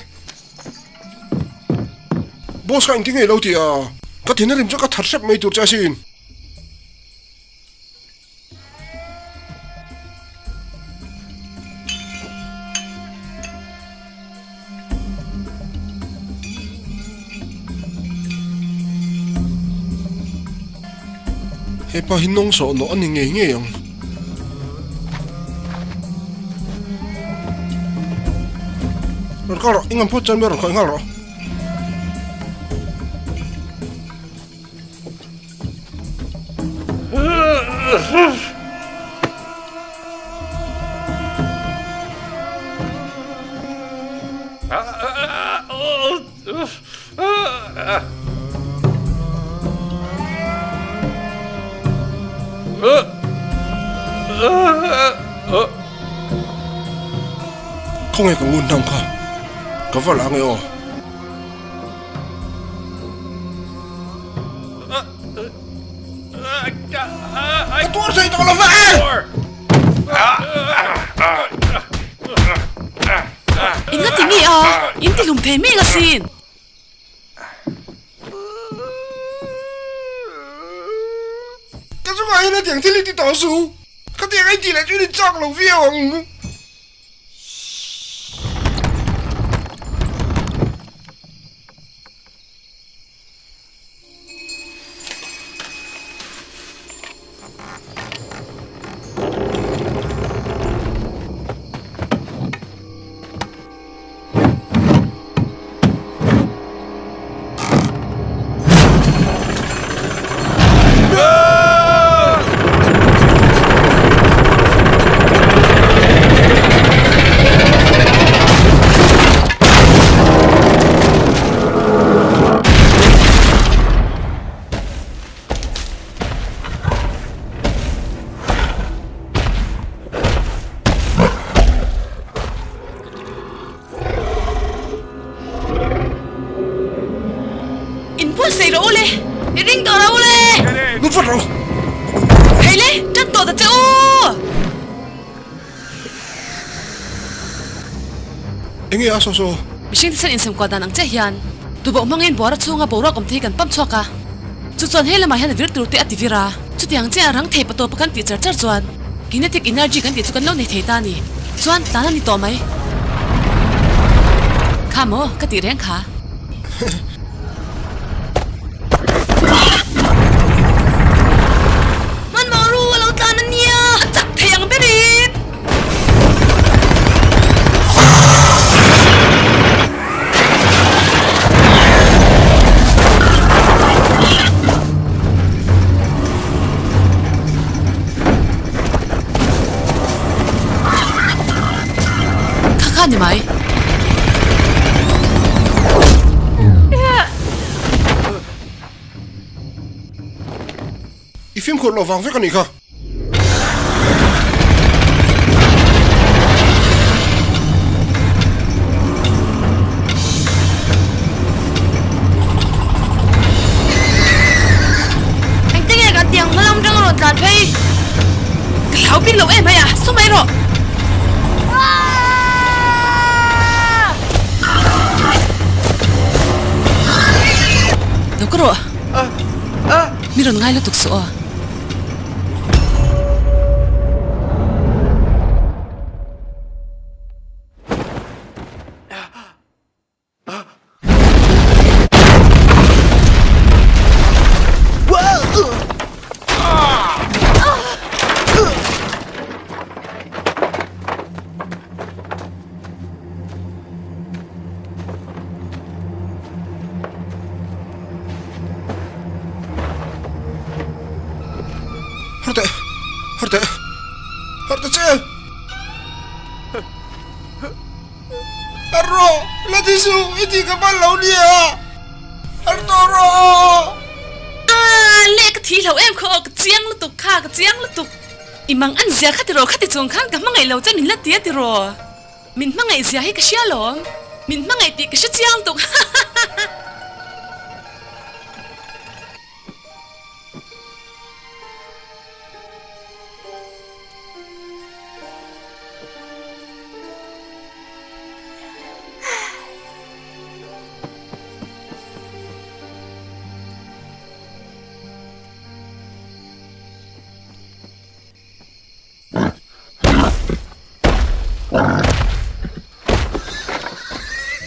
Boss kha engtin nge ilo ti a? Ka thin a rim chu ka that hrep mai tur che asin. Hepa hi nawng sawh nawh a ni ngei ngei ang. Rawn kal rawh, i ngam phawt chuan mi rawn khawih nghal rawh. Khawnge ka ngun hnam kha ka va la ange aw. Ka tuar thei tawh lo ve! Eng a ti nge a? In ti hlum thei mek asin. Ka chungah hian hetiang thil hi ti tawh suh. Khatiang a intih leh chu in inchak lo viau ang. In buatsaih rawh u le, i ring tawh rawh u le. Lut vat rawh. Hei le, tan tawh ta che u. Enge a saw saw? Mihring thisen insemkuah dan ang chiah hian tuboh hmangin buara chhunga boruak awm thei kan pump chhuak a, chu chuan he lamah hian a vir tur te a ti vir a. Chutiang chiah rang thei patawpa kan tih char char chuan kinetic energy kan tih chu kan lo nei thei ta a ni. Chuan tlan a ni tawh mai. Kha maw ka tih reng kha. Hmanhmawh ru a lo tlan a nia, a chak thei ang berin. Kha kha ni mai. I fimkhur loh vang vek a nih kha. Engtin nge kan tiang hma lam tang a rawn tlan phei? Ka hlau bik lo em mai a, saw mai rawh. Lo ka rawh. Mi rawn ngai lutuk suh aw. Har teh, har teh, har teh che! Har rawh, la ti suh, i tih ka hman lo nia! Har tawh rawh! Aaa, leh ka thi. thi hlo em kha aw, ka chiang lutuk kha, ka chiang lutuk. I mang an zia kha tiraw, khati chung khan ka hmangaih lo che min la ti a tiraw. Min hmangaih zia hi ka hria lawm, min hmangaih tih ka hre chiang lutuk hahahaha.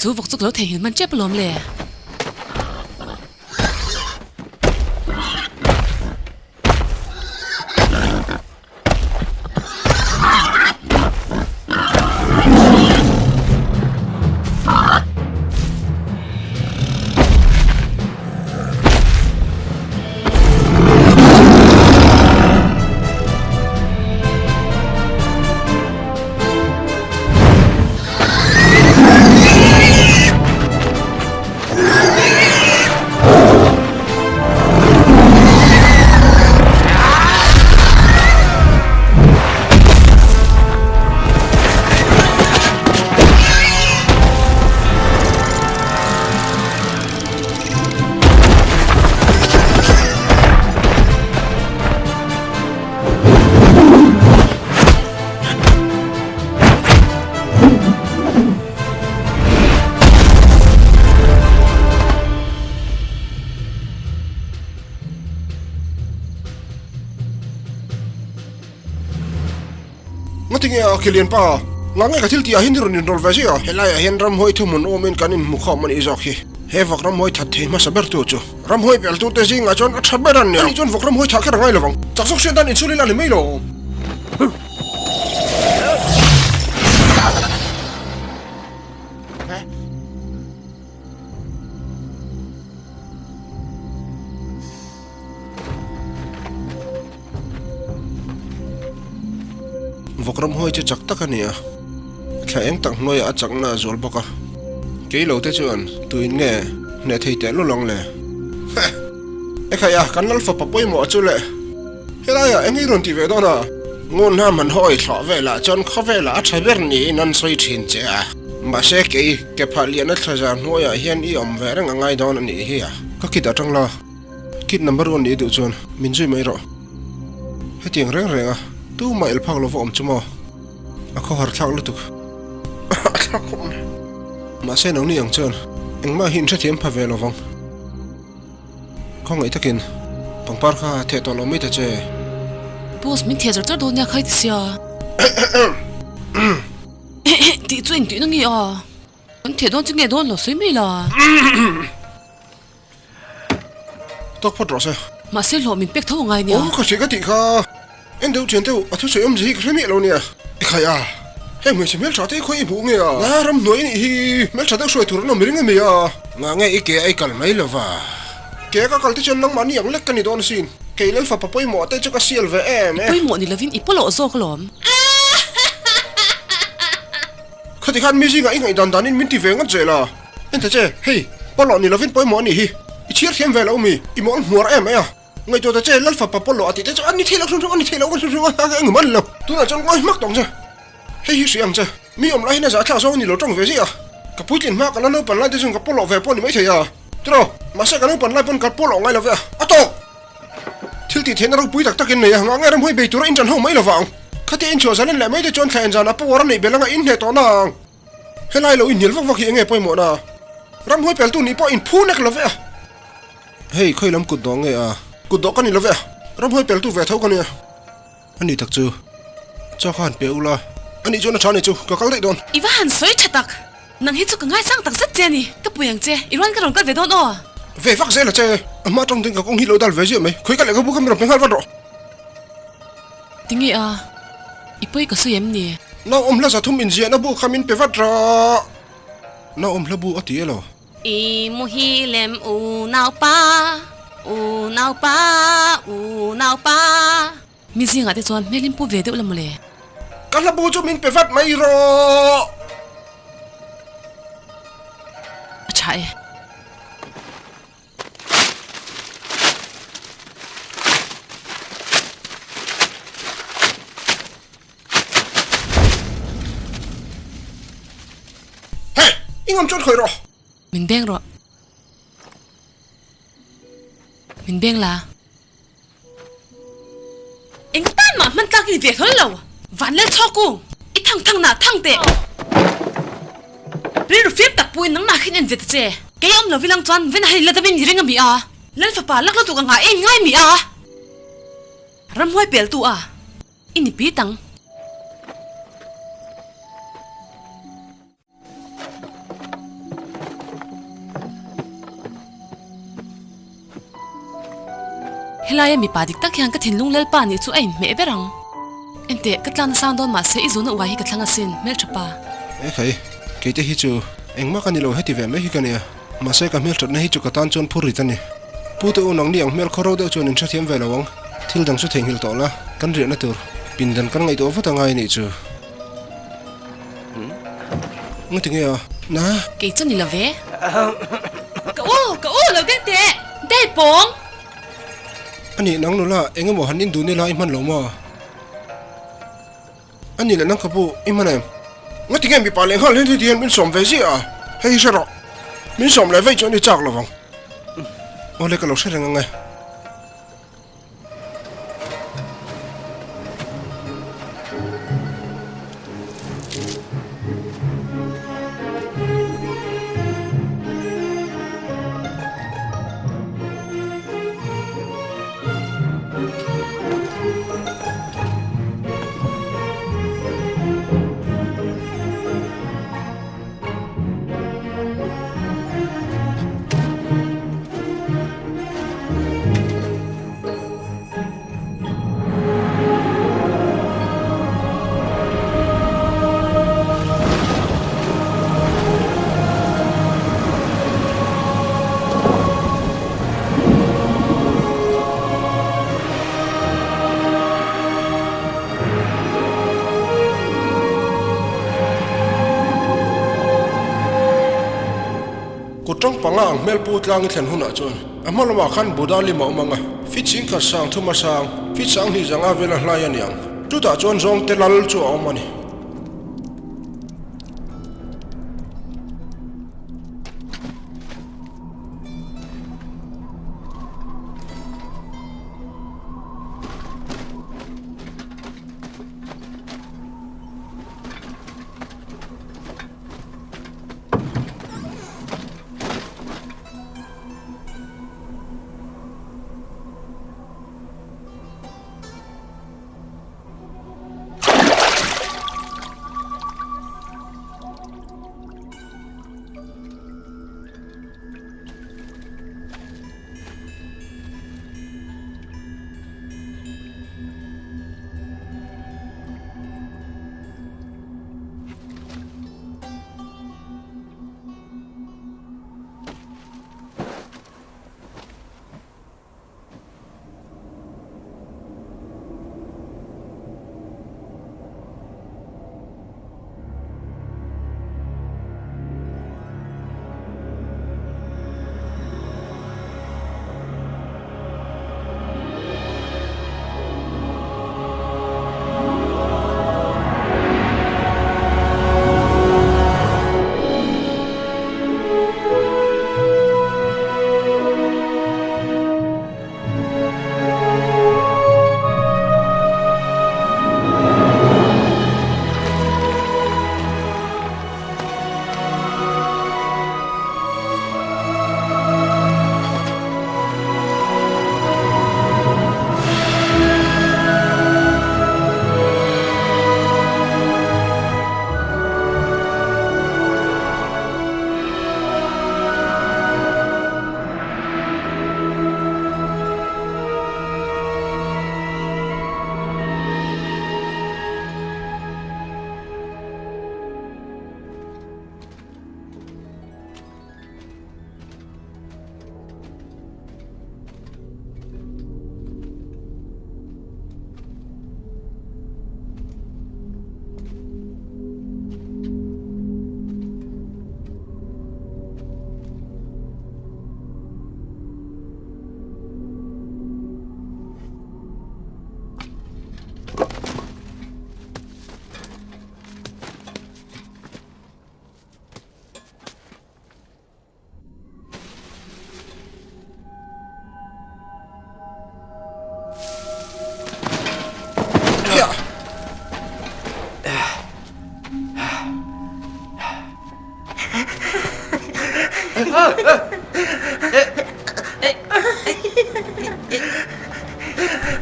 Chu vawk chu ka lo theihnghilh hman tep alawm le. Ngatinge a Kilian pa, nga nge ka thil tih ah hian i rawn inrawlh ve zia? Helaiah hian ramhuai thuhmun awmin kan inhmu khawm a nih zawk hi. He vak ramhuai that thei hmasa ber tu chu ramhuai pel tute zingah chuan a tha ber a nia. Ani chuan vak ramhuai thah kher a ngai lovang. Chak zawk hriat dan inchhul ila ni mai lo. Vawk ramhuai chu chak tak a ni a, thla eng tak hnuaiah a chakna a zual bawk a, kei lo te chuan tuin nge hneh thei teh lul ang le? Heh! Ekhai a, kan lal fapa pawimawh chu le, helaiah eng i rawn ti ve dawn a? Ngun hna hman hawi thlawh velah chuan khawvelah a tha ber niin an sawi thin che a, mahse kei ke phah liana thla zar hnuaiah hian i awm ve reng a ngai dawn a nih hi a. Ka kit atang la. Kit number one nih duh chuan min zui mai rawh. Hetiang reng reng a, tumah el phak lova awm chu maw? A khawhar thlak lutuk. A thlak khawp mai. Mahse nangni ang chuan engmah hi inhrethiam pha ve lovang. Khawngaih takin pangpar kha theh tawh lo mai ta che. Boss min theh char char dawn nia khai ti sia. Tih chu engtih na nge a? Kan theh dawn chu nge dawn lo sawi mai la. Tawk phawt rawh se. Mahse hlawh min pek tho a ngai nia. Aw ka hria ka tih kha. En deuh thian deuh a thusawi awmzia hi ka hre miah lo nia. I khai a, heng hmeichhe hmeltha te khawi i hmuh nge a? Nga ram hnuai i nih hi, hmeltha deuh hruai tur an awm ring emi a? Nga nge i ke a i kal mai lova? Ke ka kal te chuan nangmah ni ang lek ka ni dawn asin. Kei lal fapa pawimawh te chu ka sial ve em e. I pawimawh ni lovin i pawlawh zawk alawm. Khati khan mi zingah i ngaihdan danin min ti ve ngawt zel a. En ta che, hei, pawlawh ni lovin pawimawh a nih hi. I chhiar thiam ve lo mi, i mawl hmuar em mai a. Ngaihtuah ta che, Lalfapa pawlawh a tih te chu a ni thei lo hrim hrim, a ni thei lo hrim hrim a, engmah a ni lo. Tunah chuan ngawi hmak tawng che. Hei hi hria ang che, mi awm lai hian a zahthlak zawng a ni lo tawng ve ziah a. Ka puitlin hma ka la naupan lai te chuan ka pawlawh ve pawh a ni maithei a. Tiraw, mahse ka naupan lai pawn ka pawlawh ngai lo ve a, a tawk! Thil tih theihna ropui tak takin nei a, ngah nge ramhuai bei tura inṭan ho mai lovang. Khatia inchhuah zalen leh mai te chuan thla en zanah power a neih belh anga inhneh tawh na ang. Helai lo inhnial vak vak hi enge pawimawh na? Ramhuai peltu nih pawh inphu nek lo ve a. Hei, khawi lam kut dawh nge a? Kut dawh ka ni lo ve a, ramhuai peltu ve tho ka nia. A ni tak chu, chaw kha han pe ula. A nih chuan a tha ni chu, ka kal daih dawn. I va han sawi tha tak, nang hi chu ka ngaisang tak zet che a ni. Ka pui ang che, i rual ka rawn kal ve dawn aw. Ve vak zel a che, a hma tawng ding ka kawng hi lo dal ve ziah mai, khawi ka lehkhabu kha min rawn pe nghal vat rawh. Tinge a, i pawi ka sawi em ni? Nau awm hla zathum inziahna bu kha min pe vat rawh. Nau awm hla bu a ti elo? I muhi lem u naupa, u naupa, u naupa. Mi zingah te chuan hmel in pu ve deuh la mawle. Ka hla bu chu min pe vat mai rawh. A tha e. ngam chuan khawih rawh. Min beng rawh. Min beng la. Eng tan mah hman tlak i ni ve hlawl lo. Van lel chhawk u. I thang thang nah thang teh. Rilru fim tak puin nangmah khin en ve ta che. Kei awm lo vilang chuan vena hei la damin i ring a mi a. Lal fapa lak lutuk anga i ngai mi a. Ramhuai peltu a. I ni pit ang. Helaia mipa dik tak hian ka thinlung Lalpa nih chu a inhmeh ber ang. Enteh, ka tlan a sang dawn mahse i zuna uai hi ka thlang asin, hmeltha pa. Ekhai, keite hi chu engmah ka ni lo heti ve mai hi ka nia. Mahse ka hmelthatna hi chu ka tan chuan phur rit a ni. Pu te u nangni ang hmel khaw ro deuh chuan in hrethiam ve lo ang. Thil dang chu theihnghilh tawh la, kan riahna tur pindan kan ngaihtuah vat a ngai anih chu. Ngati nge a? Na? Kei chu ni lo ve. Ka u, ka u lo deng teh! Dai pawng! A nih nang nula eng emaw han in dun ila i hman lo maw? A nih leh nang ka pu i hman em? Ngati nge mipa leh nghal hian heti hian min sawm ve ziah a? Hei hi hre rawh. Min sawm leh vei chuan i chak lo vang. Awle ka lo hre reng ang e. Kut tang panga ang hmel pu tlang i thlen hunah chuan a hma lamah khan Buddha lim a awm ang a, fit singkhat sang thum a sang, fit sang hnih zanga vela hlai a ni ang. Chutah chuan zawngte lal chu a awm a ni.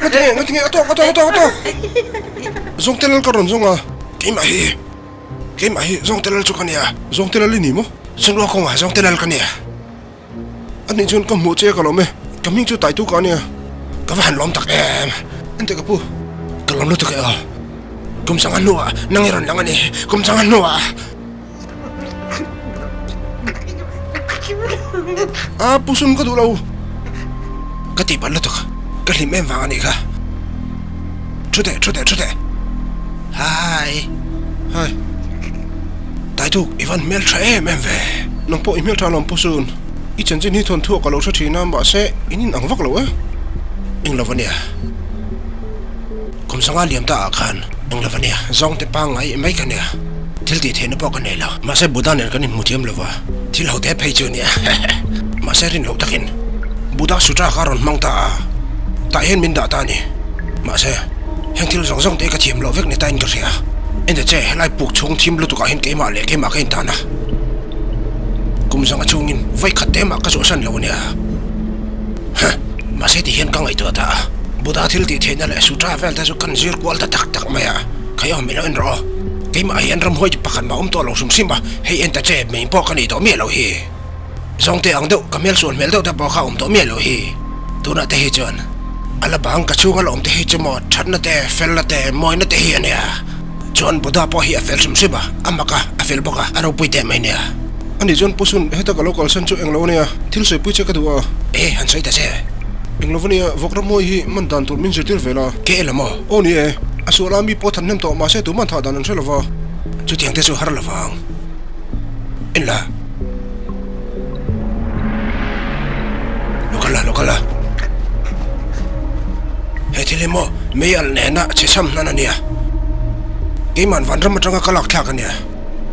Ngatinge, ngatinge, a tawk, a tawk, a tawk, a tawk! Zawngte lal ka rawn zawng a. Keimah hi, keimah hi zawngte lal chu ka nia. Zawngte lal i ni maw? Chunruah kawngah zawngte lal ka nia. A nih chuan ka hmuh che ka lawm e, ka hming chu Taitu ka ania. Ka va han lawm tak em. Enteh ka pu, ka lawm lutuk e aw. Kum sanga hnuah nang i rawn lang a ni, kum sanga hnuah. A pu sun ka duh lo. Ka tih palh lutuk, ka hlim em vang a nih kha. Thu teh, thu teh, thu teh. Hi. Hi. Taituk, i van hmel tha em em ve. Nang pawh i hmel tha alawm Pu Sun. I chanchin hi thawnthuah ka lo hre thin a, mahse in in ang vak lo e. Eng lo ania. Kum sanga liam ta ah khan eng lo ania, zawng te pangngai mai ka nia. Thil tih theihna pawh ka nei lo. Mahse Buddha nen kan inhmu thiam lo va, thil ho te phei chu ania. Mahse rin loh takin Buddha Sutra kha a rawn hmang ta a, tah hian min dah ta a ni. Mahse, heng thil zawng zawng te hi ka thiam loh vek ni tain ka hria. Ente che, helai puk chhung thim lutukah hian keimah leh keimah ka intan a. Kum zanga chungin vawi khat te mah ka zawhsan lo ania. Huh! Mahse ti hian ka ngaihtuah ta a. Buddha thil tih theihna leh sutra vel te chu kan zir kual ta tak tak mai a. Khai awm ilo en rawh aw. Keimah hian ramhuai chi pakhat mah awm tawh lo hrim hrim a, hei enta che mei pawh ka nih tawh miah loh hi. Zawngte ang deuh, ka hmel sual hmel deuh te pawh kha awm tawh miah loh hi. Tunah te hi chuan a la bang ka chhunga la awm te hi chu maw thatna te, felna te, mawina te hi a nia. Chuan Buddha pawh hi a fel hrim hrim a, a mak a, a fel bawk a, a ropui teh mai nia. Ani chuan Pu Sun, heta ka lo kalsan chu englo ania, thil sawipui che ka duh a. E, han sawi ta che. Englo ania, vawk rammawi hi man dan tur min zirtir ve la. Ke ela maw? Aw ni e, a sual a mi pawh than hnem tawh mahse tuman thah dan an hre lova. Chutiang te chu har lovang. En la. Lo kal la, lo kal la. He thil hi maw mei alh nena chhe cham hnan a nia. Keiman vanram atanga ka lak thlak a nia.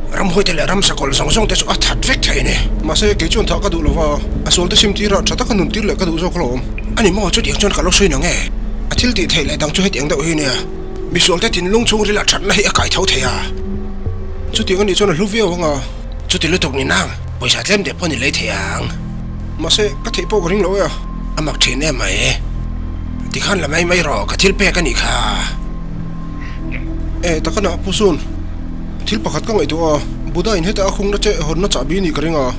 Ramhuai te leh ramsa kawlh zawng zawng te chu a that vek thei a ni. Mahse kei chuan thah ka duh lova, a sual te sim tirah tha taka nun tir leh ka duh zawk alawm. A ni maw, chutiang chuan ka lo sawi nang e. A thil tih theih leh dang chu hetiang deuh hi a nia. Misual te thinlung chhungril ah thatna hi a kai tho thei a. Chutiang a nih chuan a hlu viau ang a. Chuti lutuk ni nang, pawisa tlem deuh pawh ni lei thei ang. Mahse, ka theih pawh ka ring lo e a. A mak thin em mai. Tikhan la mai mai rawh, ka thil pek a nih kha. E, takana Pu Sun, thil pakhat ka ngaihtuah a, Buddha in heta a khungna che hawnna chahbi nih ka ring a.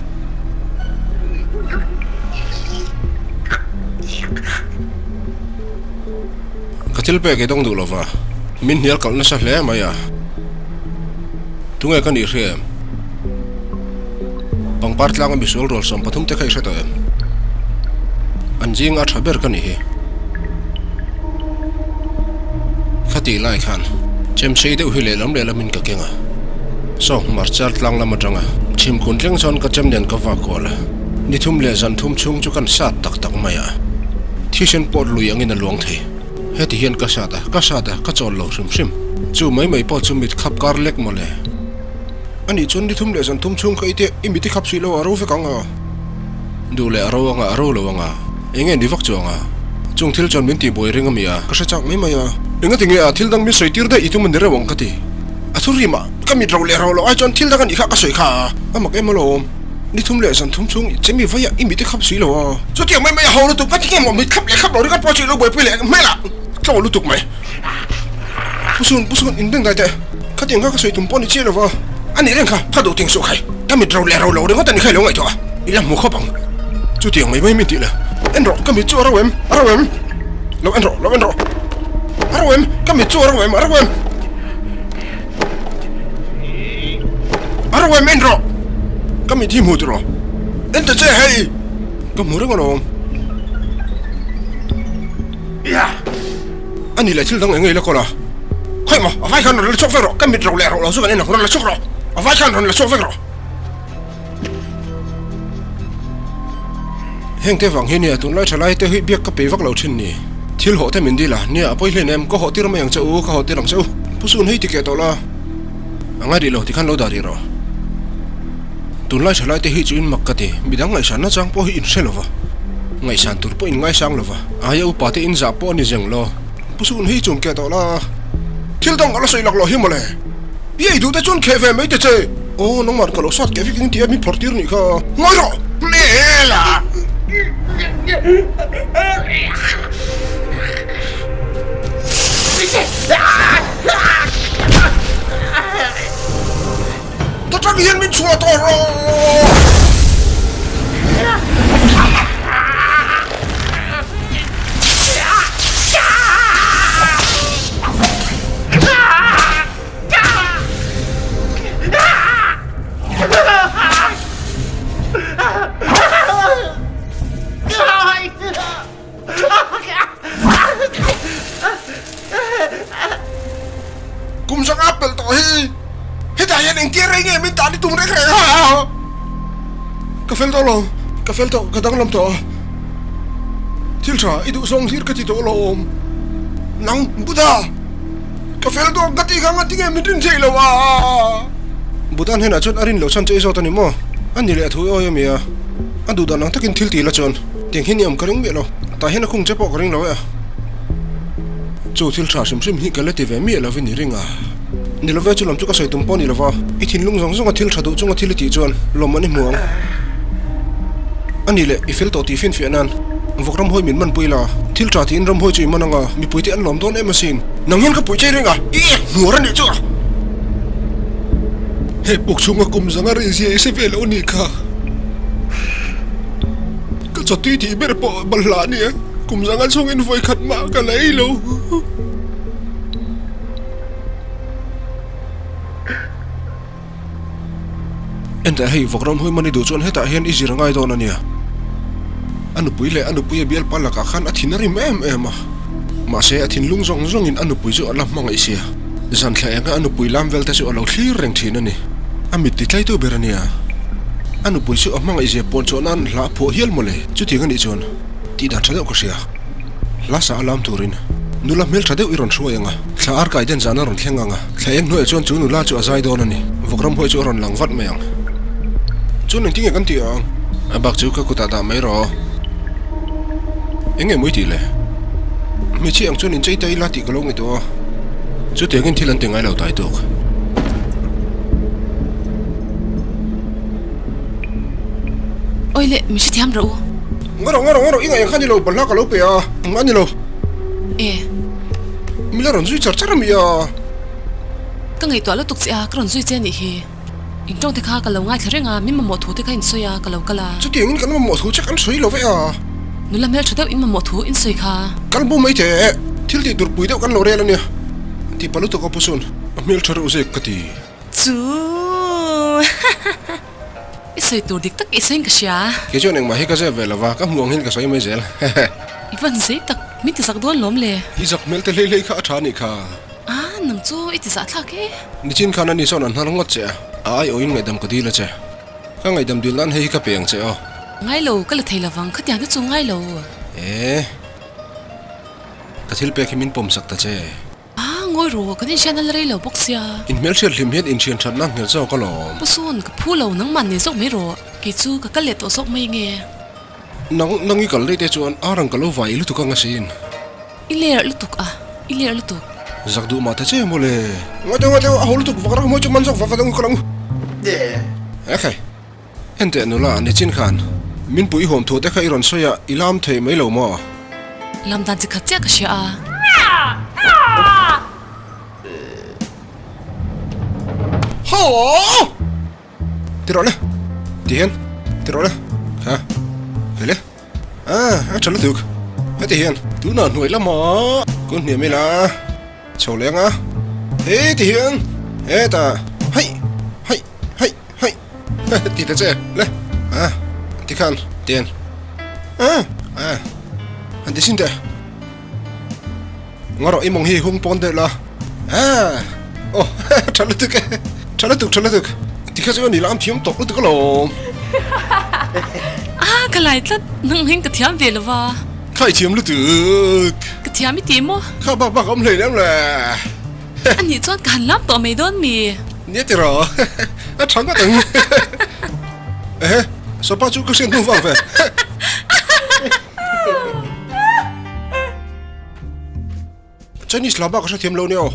Ka thil pek i dawng duh lova, min hnial kalh nasa hle mai a. Tunge ka nih hria em? Pangpar tlanga misual rual 13 te kha i hre tawh em? An zinga a tha ber ka nih hi. Khatih lai khan chemsei deuh hi lehlam lehlamin ka keng a. Saw hmarchar tlang lam atanga chhimkun thleng chuan ka chem nen ka vak kual a. Ni thum leh zan thum chhung chu kan sat tak tak mai a. Thisen pawt lui angin a luang thei. Heti hian ka sat a, ka sat a, ka chawl lo hrim hrim. Chu mai mai pawh chu mit khap kar lek mawle. Anih chuan ni thum leh zan thum chhung kha i teh, i mit i khap suih lo a ro vek ang a. Duh leh a ro anga a ro lo anga, eng nge ni vak chu anga. Chung thil chuan min tihbuai ring a mi a, ka hre chak mai mai a. Engati nge a thil dang min sawi tir daih i tum a ni reuh ang ka ti. A thu rim a, ka mit ro leh ro loh ai chuan thil dang a nih kha ka sawi kha a, a mak em alawm. Ni thum leh zan thum chhung che mi vaia i mit i khap suih lo a. Chutiang mai mai a ho lutuk, ka ti nge maw mit khap leh khap lo ringawt pawh chu i lo buaipui leh hmel a, tlaw lutuk mai. Pu Sun, Pu Sun, in beng dai teh, khatiang kha ka sawi tum pawh ni chiah lo va. A nih reng kha, ka duh ting suh khai, ka mit ro leh ro lo ringawt a ni kha i lo ngaihtuah a, i la hmu khawp ang. Chutiang mai mai min tih le, en rawh, ka mit chu a ro em, a ro em? Lo en rawh, lo en rawh, a ro em, ka mit chu a ro em, a ro em? A ro em en rawh! Ka mit hi hmu tawh rawh. En ta che hei! Ka hmu reng alawm. A ni leh thil dang eng nge i la kawl a? Khawi maw, a vai khan rawn la chhuak vek rawh. Ka mit ro leh ro lo chu kan en ang, rawn la chhuak rawh. A vai khan rawn la chhuak vek rawh. Heng te vang hi nia tunlai thalai te hi biak ka pe vak lo thin ni. Thil hawh te min dil a, nia a pawi hlen em, ka hawh tir mai ang che u, ka hawh tir ang che u. Pu Sun hei ti keh tawh la, a ngai rih lo tikhan lo dah rih rawh. Tunlai thalai te hi chu in mak ka ti, midang ngaihsan nachang pawh hi in hre lo va, ngaihsan tur pawh in ngaisang lo va, aia upa te in zah pawh a ni zeng lo. Pu Sun hei chum keh tawh la, thil dang ka la sawi lak loh hi mawle, i ei duh te chuan kheh ve mai te che. Aw nangmah ka lo sat keh vek in ti a min phawrh tir nih kha. Ngawi rawh! Hme! Chhuah tawh rawh! Kum zanga pelh tawh hi hetah hian engtia rei nge min tan i tum reng reng a? Ka fel tawh lo, ka fel tawh, ka danglam tawh a. Thil tha i duh zawng hlir ka ti tawh lo awm. Nang Buddha, ka fel tawh ka tih kha nga tinge min rin theih lo a? Buddha hnenah chuan a rin loh chhan che i zawt a ni maw? A ni leh a thu i awi a mi a? A duh dan ang takin thil ti la chuan tiang hi ni awm ka ring miah lo. Tah hian a khung che pawh ka ring lo e a. Chu thil tha hrim hrim hi ka la ti ve miah lovin i ring a. Ni love chu lam chu ka sawi tum pawh ni lova, i thinlung zawng zawnga thil tha duh chunga thil i tih chuan lawm an i hmu ang. A ni leh, i fel tawh tih finfiah nan vawk ramhawi min manpui la, thil tha tiin ramhawi chu i man anga mipuite an lawm dawn em asin. Nang hian ka puih chei ring a, i ek hnuar a nih chu a. He puk chhunga kum zanga rei zia i hre ve lo a nih kha. Ka chawtui tih ber pawh balhla a nia, kum zanga chhungin vawi khat mah ka la ei lo. Enteh hei vawk ram hawi man i duh chuan hetah hian i zir a ngai dawn a nia. A nupui leh a nupui a bialpa lakah khan a thin a rim em em a. Mahse a thinlung zawng zawngin a nupui chu a la hmangaih sia. Zan thla enga a nupui lam vel te chu a lo thlir reng thin a ni. A mit ti tlaitu ber a nia. A nupui chu a hmangaih zia pawn chhuah nan hla a phuah hial mawle. Chutiang a nih chuan tih dan tha deuh ka hria. Hla sa a lam turin nula hmel tha deuh i rawn hruai ang a. Thla ar kai den zan a rawn thleng ang a. Thla eng hnuaiah chuan chu nula chu a zai dawn a ni. Vawk ram huai chu a rawn lang vat mai ang. Chuan engtin nge kan tih ang? A bak chu ka kutah dah mai rawh. Eng nge mawi tih le? Hmeichhia ang chuan inchei ta ila tih ka lo ngaihtuah a. Chutiangin thil an ti ngai lo tai tawk. Awi le, min hrethiam rawh u. Ngaw rawh, ngaw rawh, ngaw rawh, i ngaih ang kha ni lo, balhla ka lo pe a, engmah a ni lo. E. Mi la rawn zui char char a mi a. Ka ngaihtuah lutuk che a, ka rawn zui che a nih hi. In tawng te kha ka lo ngaithla reng a, min mamawh thu te kha in sawi a, ka lo kal a. Chutiangin kan mamawh thu che kan sawi lo ve a. Nula hmel tha deuh in mamawh thu in sawi kha. Kal bu mai teh, thil tih tur pui deuh kan lo rel a nia. Ti pa lutuk a pu sun, a hmel tha reuh zek ka ti. Chu I sawi tur dik tak i sawiin ka hria. Kei chuan engmah hi ka zep ve lo va, ka hmuh ang hian ka sawi mai zel. Hehe. I van zei tak, min ti zak dawn lawm le. I zak hmel te hlei hlei kha a tha a nih kha. Ah, nang chu i ti zah thlak e. Nichin khan ani sawn an hnar ngawt che a, a aiawhin ngaihdam ka dil a che. Ka ngaihdam dil nan hei hi ka pe ang che aw. Ngai lo, ka la thei lovang, khatiang te chu ngai lo. E, ka thil pek hi min pawm sak ta che. Ah, ngawi rawh, kan inhriatna la rei lo bawk sia. Inhmelhriat hlim hian inhrian thatna nghet zawk alawm. Pu Sun, ka phu lo, nangmah nei zawk mai rawh. Kei chu ka kal leh tawh zawk mai nge. Nang, nang i kal daih te chuan ar ang ka lo vai lutuk ang asin. I ler lutuk a, i ler lutuk. Zak duh mah ta che mawle. Ngawi deuh, ngawi deuh, a ho lutuk vak ram hawi chu man zawk va va dang u ka lang u. Ekhai. Enteh nula, nichin khan min pui huam thu te kha i rawn sawi a, i lam thei mai lo maw? Lam dan chi khat chiah ka hria a. Haw! Ti rawh le, ti hian, ti rawh le, kha, hei le, ah, a tha lutuk, heti hian tunah hnuai lamah kun hniam ila. Chho leng a, he ti hian hetah haih haih haih haih ti ta che le a ti khan tian a a han ti sin teh ngaw rawh i mawng hi hung pawn deuh la a aw tha lutuk e tha lutuk tha lutuk ti kha chu a ni lam thiam tawk lutuk alawm. A ka lai tlat nang hian ka thiam ve lova. Kha i thiam lutuk. Ka thiam i ti maw? Kha bak bak a awm hlei lem le. A nih chuan ka han lam tawh mai dawn mi? Nia ti rawh. A tha ngawt ang. Ehe, sopa chu ka hriat hnu vang ve. Chinese la bak ka hrethiam lo nia aw.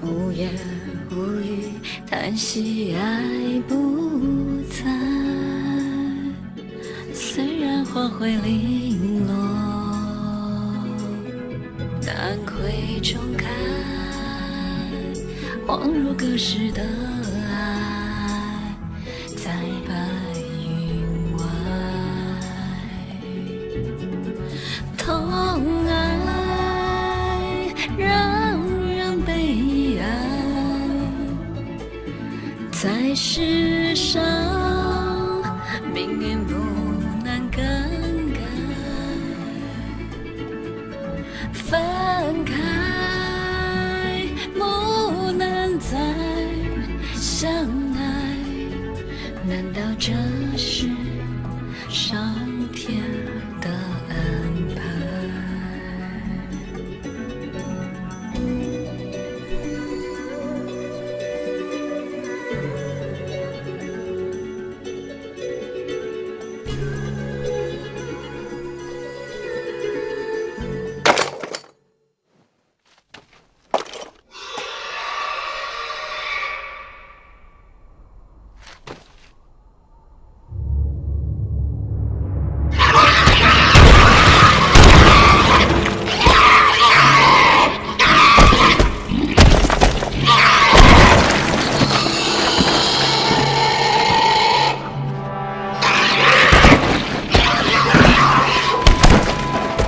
无言无语，叹息爱不在。虽然花会零落，但会重开，恍如隔世的爱，在白云外。痛爱让人悲哀，在世上命运不能更改，分开不能再相爱，难道这是上天的安排？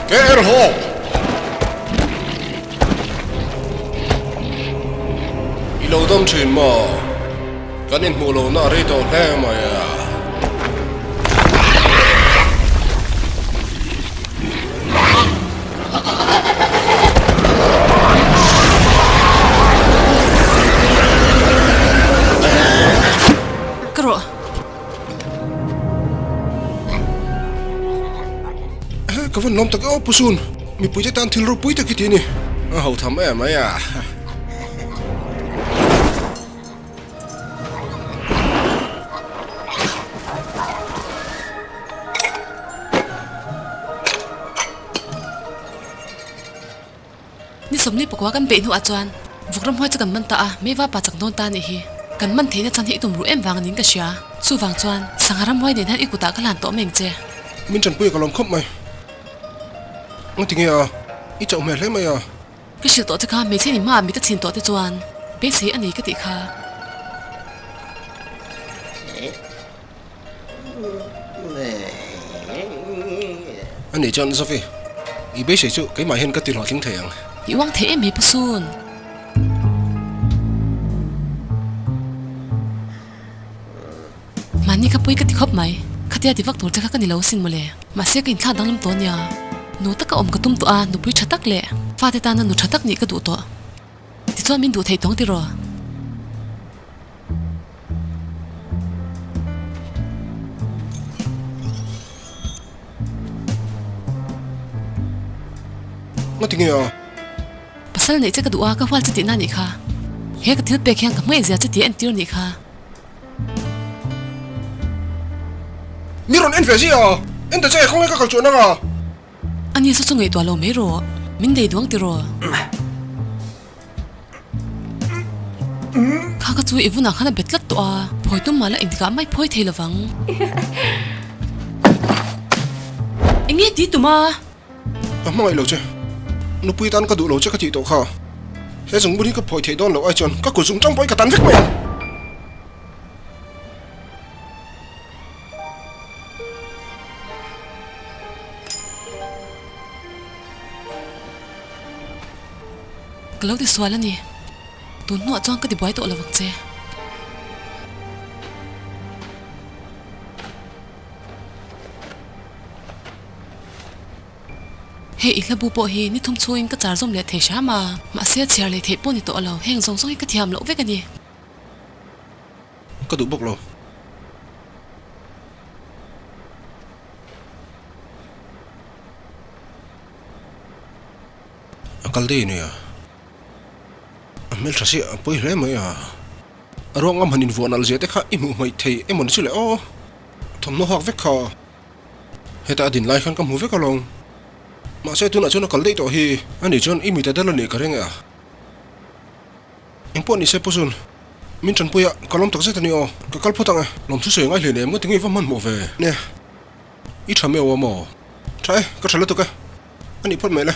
Ker hawk! I lo dam thin maw? Kan inhmuh lohna a rei tawh hle mai a. Ka rawh. He ka van lawm tak e aw Pu Sun, mipuite tan thil ropui tak hi ti a ni. A ho tham em mai a. Ni 24 kan beih hnuah chuan vuk ramhuai chu kan man ta a, Meiva pa chak dawn ta a nih hi. Kan man theihna chan hi i tum ruh em vang a niin ka hria. Chuvang chuan sangha ramhuai nen hian i kutah ka hlan tawh mai ang che. Min tanpui a ka lawm khawp mai. Nga tinge a, i chauh hmel hle mai a. Ka hrilh tawh che kha hmeichhe ni hmaah mit a chhin tawh te chuan beisei a nei ka tih kha. A nih chuan Zofi, i beisei chu keimah hian ka ti hlawhtling thei ang. I uang thei em mai Pu Sun. Mahni kha pui ka ti khawp mai. Khatia ti vak tur che kha ka ni lo asin mawle. Mahse ka inthlak danglam tawh nia. Nu taka awm ka tum tawh a, nupui tha tak leh fate tana nu tha tak nih ka duh tawh. Tichuan min duh theih tawng tiraw? Nga tinge a? Pasal neih che ka duh a, ka hual che tihna nih kha. He ka thil pek hian ka hmeh zia che tih a entir nih kha. Mi rawn en ve zia a, en ta che khawnge ka kal chuan ang a. Ani chu chu ngaihtuah lo mai rawh, min nei duang tiraw? Kha kha chu i vunah khan a bet tlat tawh a, phawi tum mah la engtikah mai phawi thei lovang. Enge ti tum a? Ka hmangaih lo che, nupui tan ka duh lo che ka tih tawh kha. He zungbun hi ka phawi theih dawn loh ai chuan ka kut zung tang pawhin ka tan vek mai ang. Ka lo ti sual a ni. Tun hnuah chuan ka ti buai tawh lo vang che. Hei i hlabu pawh hi ni thum chhungin ka char zawm leh thei hram a, mahse chhiar leh theih pawh ni tawh lo. Heng zawng zawng hi ka thiam loh vek a ni. Ka duh bawk lo. A kal daih ania. A hmeltha chiah a pawi hle mai a. A ruang am han invuah nalh zia te kha i hmuh hmaih thei emaw ni chu le aw. Thawmhnaw hak vek kha. Heta a din lai khan ka hmu vek alawm. Mahse tunah chuan a kal daih tawh hi. Ani chuan i mit a dal a nih ka ring e a. Engpawh ni se Pu Zun, min tanpui a, ka lawm takzet a ni aw. Ka kal phawt ang e. Lawmthu sawi ngai hleinem nga tinge i va hmanhmawh ve? Nia, i tha meuh a maw? Tha e, ka tha lutuk e. A nih phawt mai le.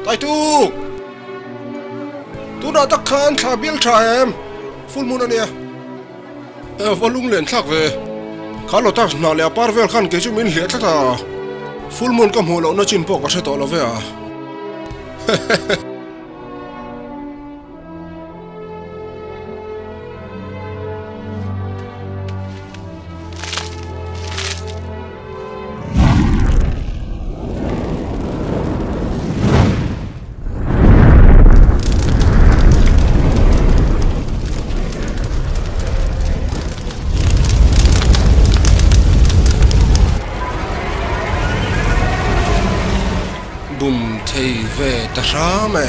Taituk! Tunah tak khan thla bial tha em? Full moon a nia. E va lunglen thlak ve. Kha lotus hnah leh a par vel khan kei chu min hliah tlat a. Full moon ka hmuh lohna chin pawh ka hre tawh lo ve a. Hehehe. Bum thei ve ta hram e.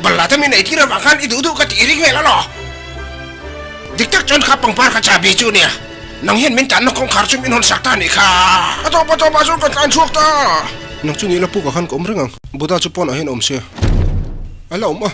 Balla te min eitir avang khan i duh duh ka tih ring vel alaw. Dik tak chuan kha pangpar kha chahbi chu nia. Nang hian min tanna kawngkhar chu min hawn sak ta anih kha. A tawp a tawp ah chuan ka tlan chhuak ta. Nang chu ni la puk ah khan ka awm reng ang. Buddha chu pawn ah hian a awm sia. A la awm a.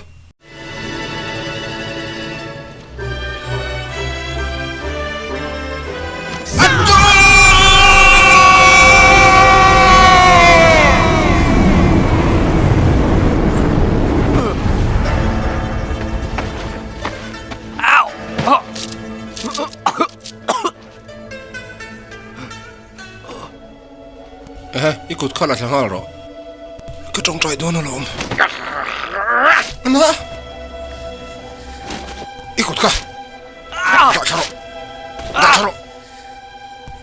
Ehe, i kut kha la thla nghal rawh. Ka tawngtai dawn alawm. Ana! I kut kha! Dah thla rawh! Dah thla rawh!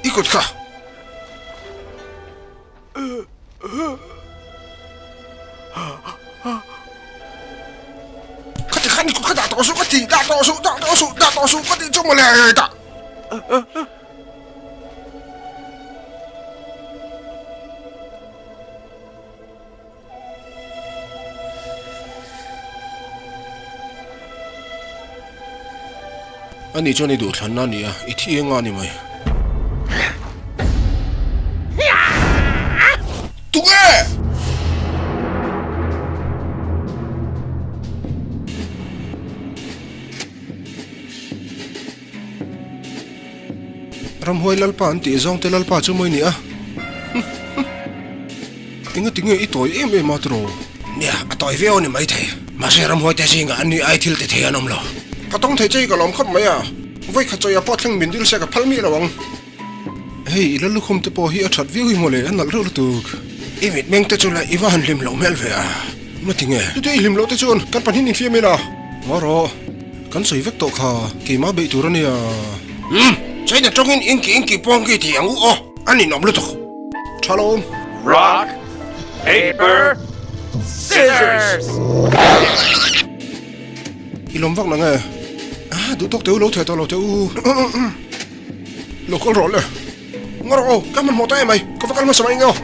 I kut kha! Khati khan i kut kha dah tawh suh ka ti! Dah tawh suh! Dah tawh suh! Dah tawh suh ka tih chu mawle! Dah! Ani chuan i duhthlanna a ni a, i thi eng a ni mai. Tunge? Ramhuai Lalpa an tih zawng te Lalpa chu mawi ni a. Enga tinge i tawi em em a tiraw? Nia, a tawi viau a ni maithei. Mahse ramhuai te zingah an ni ai thil ti thei an awm lo. Ka tawng thei che i ka lawm khawp mai a. Vawikhat chawi a pawh thleng min dil se ka phal miah lo ang. Hei, i Lallukhum te pawh hi a that viau hi maw le, a nalh reuh lutuk. I mitmeng te chu le i va han hlim loh hmel ve a. Mati nge? Chutia i hlim loh te chuan kan pahnih infiam ila. Ngaw rawh, kan sawi vek tawh kha, keimah beih tur a nia. Umm, China tawngin inki inki pawngki ti ang u aw, a ninawm lutuk. Tha lo awm. Rock, paper, scissors! I lawm vak nang e. Ah, duh tawk teh u, lo theh tawh lo teh u. Lo kal rawh le. Ngaw rawh aw, ka hmanhmawh ta em mai, ka va kal hmasa mai nge aw.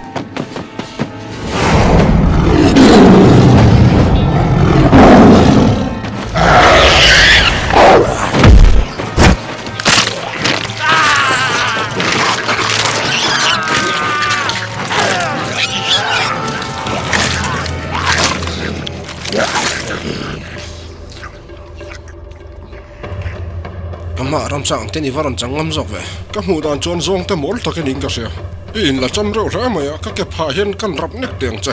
Ka hmaah ramsa ang ten i va rawn chang ngam zawk ve. Ka hmuh dan chuan zawng te mawl tak in ka hria. I in la cham reuh hle mai a, ka ke phah hian kan rap nek teh ang che.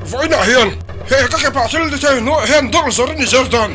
Vawiinah hian he ka ke pah thil ti thei hnuaiah hian dawrh zawr a ni zel dan.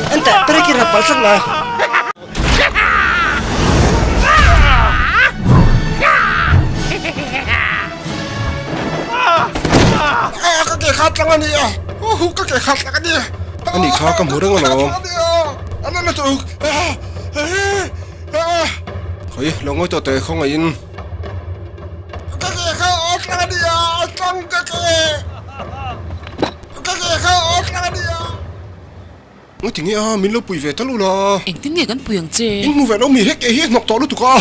Enteh, Periki rap palh tlat lai. A ka ke khat tlang a ni a, uhu ka ke khat tlang a ni a. A nih kha ka hmu reng alawm. A la la tawh Khawi, lo ngawi tawh teh khawngaihin. Ka ke kha a tlang a ni a, a tlang ka ke. Ka ke kha a tlang a ni a. Nga tinge a, min lo pui ve tal ula. Engtin nge kan pui ang che? In hmu ve lo mi he ke hi a hnawk tawh lutuk a.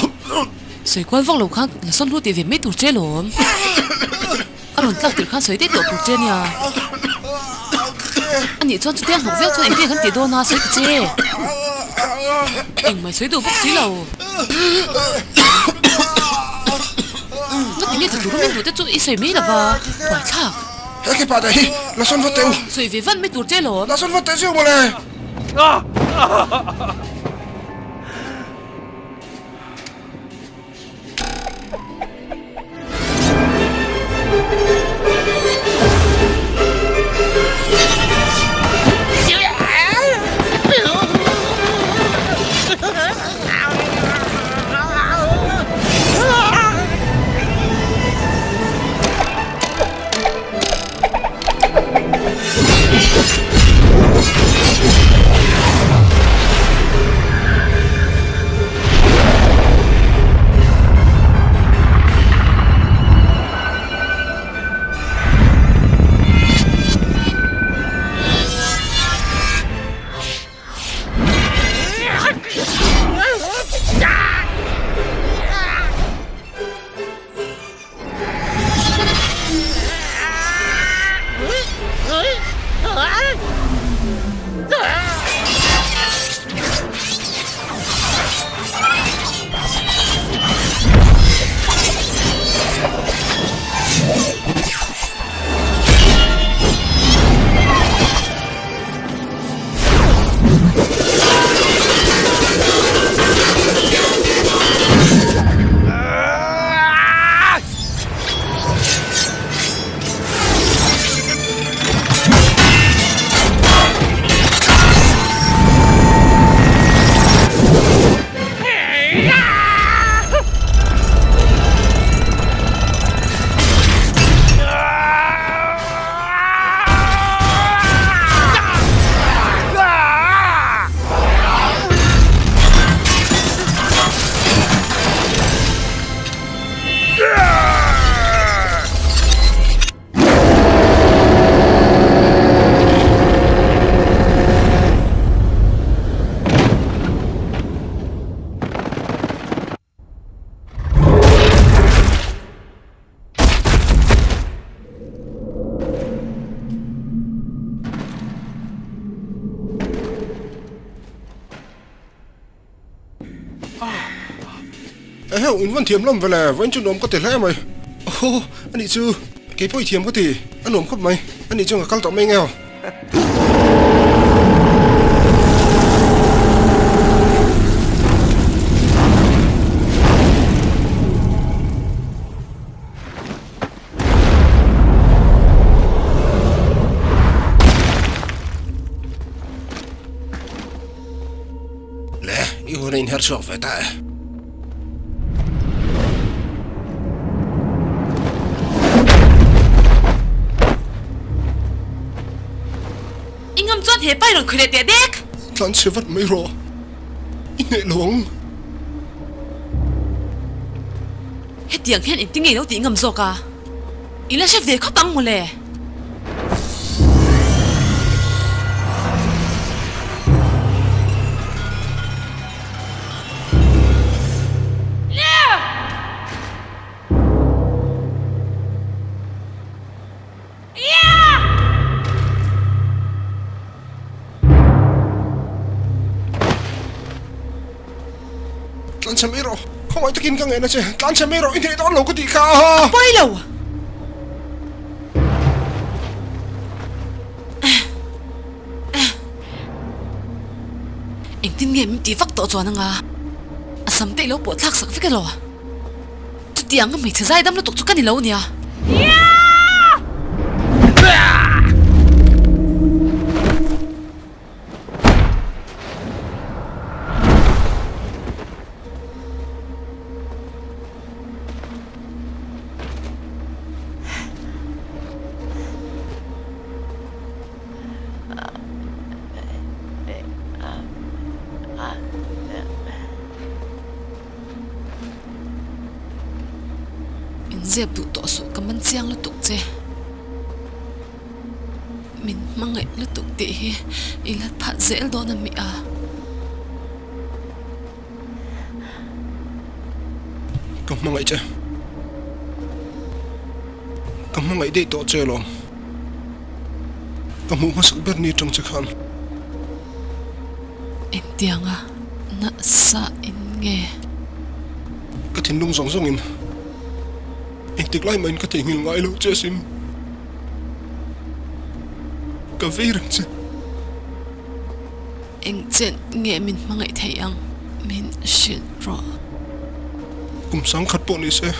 Sawi kual vak lo khan la sawn hlu tih ve mai tur che lawm. A rawn tlak tirh khan sawi daih tawh tur che nia. A nih chuan chutia hnawk viau chuan engtin nge kan tih dawn a sawi ta che. Engmah i sawi duh bawk si lo. Nga tinge tla tur min duh te chu i sawi mai lova buaithlak. He khi pa te hi la sawn vat teh u. Sawi ve vat mai tur che lawm. La sawn vat teh chiu mawle. Eheu, in van thiam lawm vele, vawiin chu nuam ka ti hle mai. Aw, anih chu, kei pawh i thiam ka ti, a nuam khawp mai, anih chuan ka kal tawh mai nge aw. I hun a inher chhuak ve ta e. I ngam chuan he pa i rawn khawi leh teh dek. Tlan chhe vat mai rawh. I hneh lo ang. Hetiang hian engtin nge i lo tih ngam zawk a? I la hre ve khawp ang mawle. Tlan chhe mai rawh, khawngaih takin ka ngaihna che, tlan chhe mai rawh, i hneh dawn lo ka tih kha. A pawi lo. Engtin nge min tih vak tawh chuan anga a sam te i lo pawh thlak sak vek elaw? Chutiang a hmeichhe zaidam lutuk chu ka ni lo nia. Inzep duh tawh suh ka man chiang lutuk che. Min hmangaih lutuk tih hi i la phat zel dawn a mi a. Ka hmangaih che. Ka hmangaih daih tawh che alawm. Ka hmuh hmasak ber ni atang che khan. Engtianga nasa in nge? Ka thinlung zawng zawng in engtik lai mahin ka theihnghilh ngai lo che asin. Ka vei reng che. Eng chen nge min hmangaih thei ang min hrilh rawh. Kum sangkhat pawh ni se.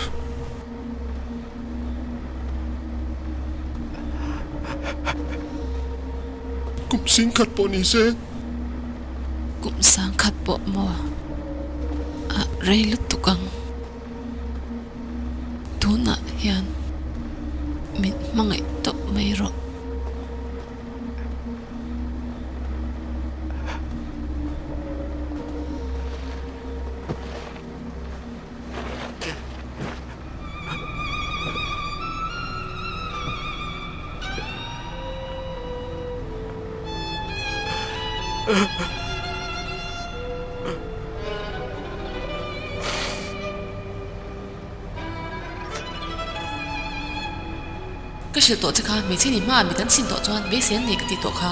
Kum singkhat pawh ni se. Kum sangkhat pawh maw a rei lutuk ang. Tunah hian min hmangaih tawp mai rawh. Ka hrilh tawh che kha, hmeichhe ni hmaah mit an chhin tawh chuan beisei an nei ka tih tawh kha.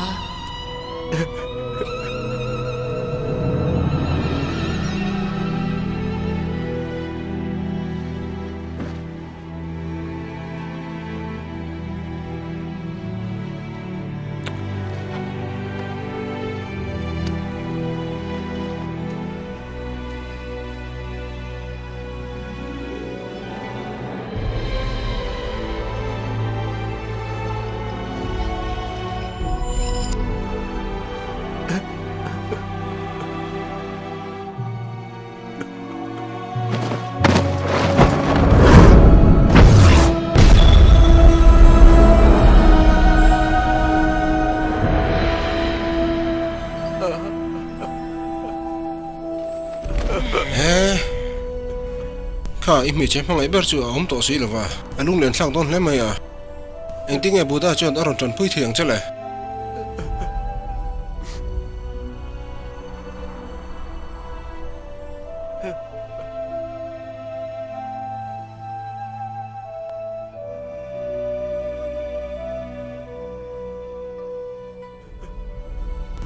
He kha i hmeichhe hmangaih ber chu a awm tawh si lova, a lunglen thlak dawn hle mai a. Engtinge Buddha chuan a rawn tanpui thei ang che le?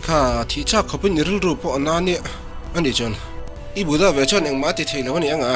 Kha thih chak khawpin i rilru pawh a na nia a nih chuan i Buddha ve chuan engmah a ti thei lo a ni ang a.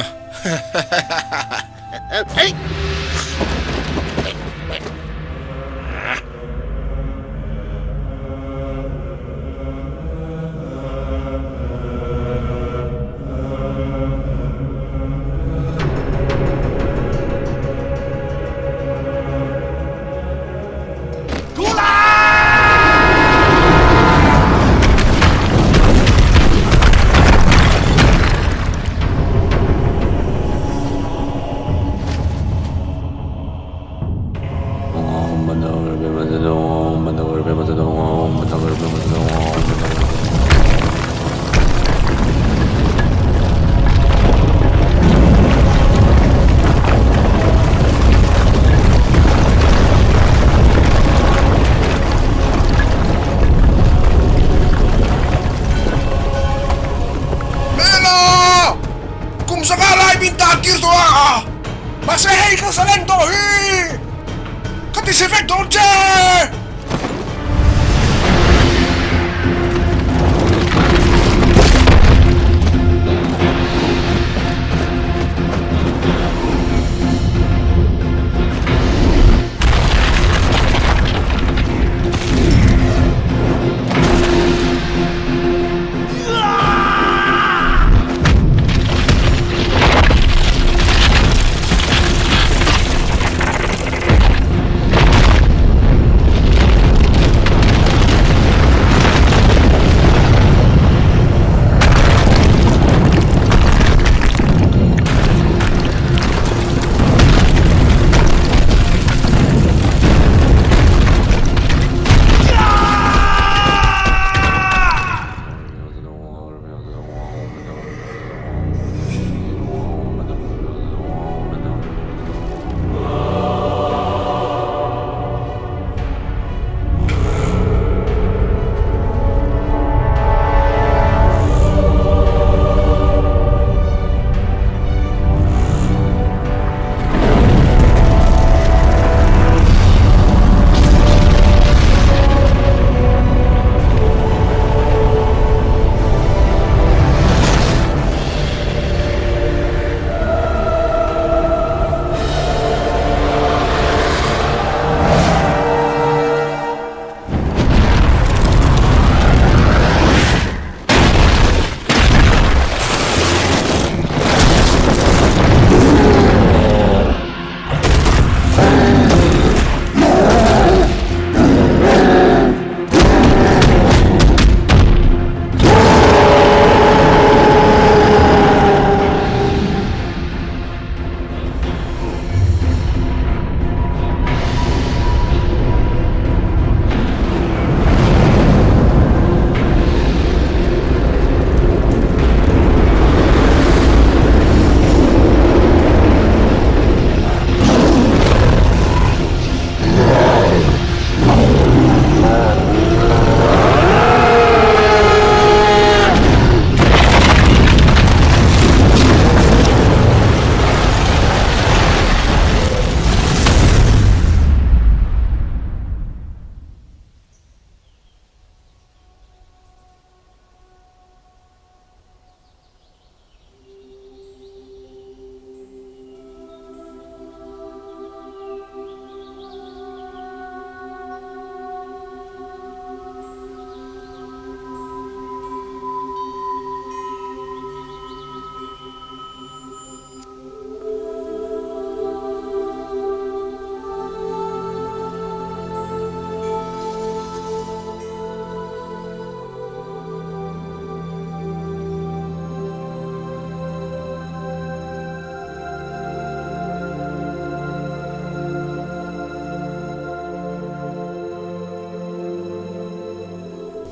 Mahse hei ka zalen tawh hi! Ka ti si vek dawn che!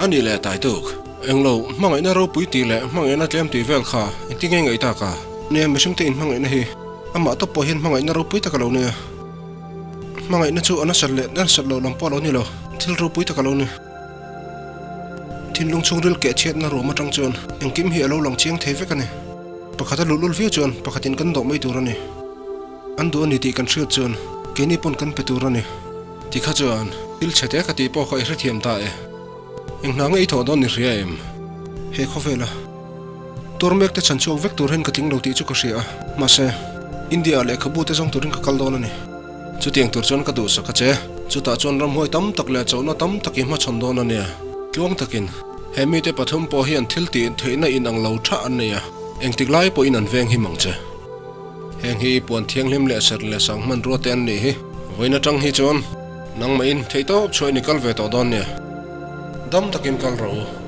A nih leh tai tuk. Englo, hmangaihna ropui tih leh hmangaihna tlem tih vel kha engtin nge ngaih tak a? Nia, mihringte inhmangaihna hi amah tawp pawh hian hmangaihna ropui tak a lo nia. Hmangaihna chu a nasat leh nasat loh lam pawh a lo ni lo, thil ropui tak a lo ni. Thinlung chhungril keh chhiatna ruam atang chuan engkim hi a lo lang chiang thei vek a ni. Pakhat a luhlul viau chuan pakhatin kan dawh mai tur a ni. An duh a ni tih kan hriat chuan keini pawn kan pe tur a ni. Tikha chuan thil chhe te ka tih pawh kha i hrethiam ta e. Eng hna nge i thawh dawn ni hria em? He khawvela tuar mek te chhan chhuak vek tur hian ka tling lo tih chu ka hria a, mahse India ah lehkhabu te zawng turin ka kal dawn a ni. Chutiang tur chuan ka duhsak a che. Chutah chuan ramhuai tam tak leh chauhna tam tak i hmachhawn dawn a nia. Tluang takin, he mite pathum pawh hian thil tih theihna inang lo tha an nei a, engtik lai pawhin an veng him ang che. Heng hi puan thianghlim leh serh leh sang hmanrua te an nih hi. Vawiin atang hi chuan nangmahin theihtawp chhuahin i kal ve tawh dawn nia. Dam takin kal rawh u.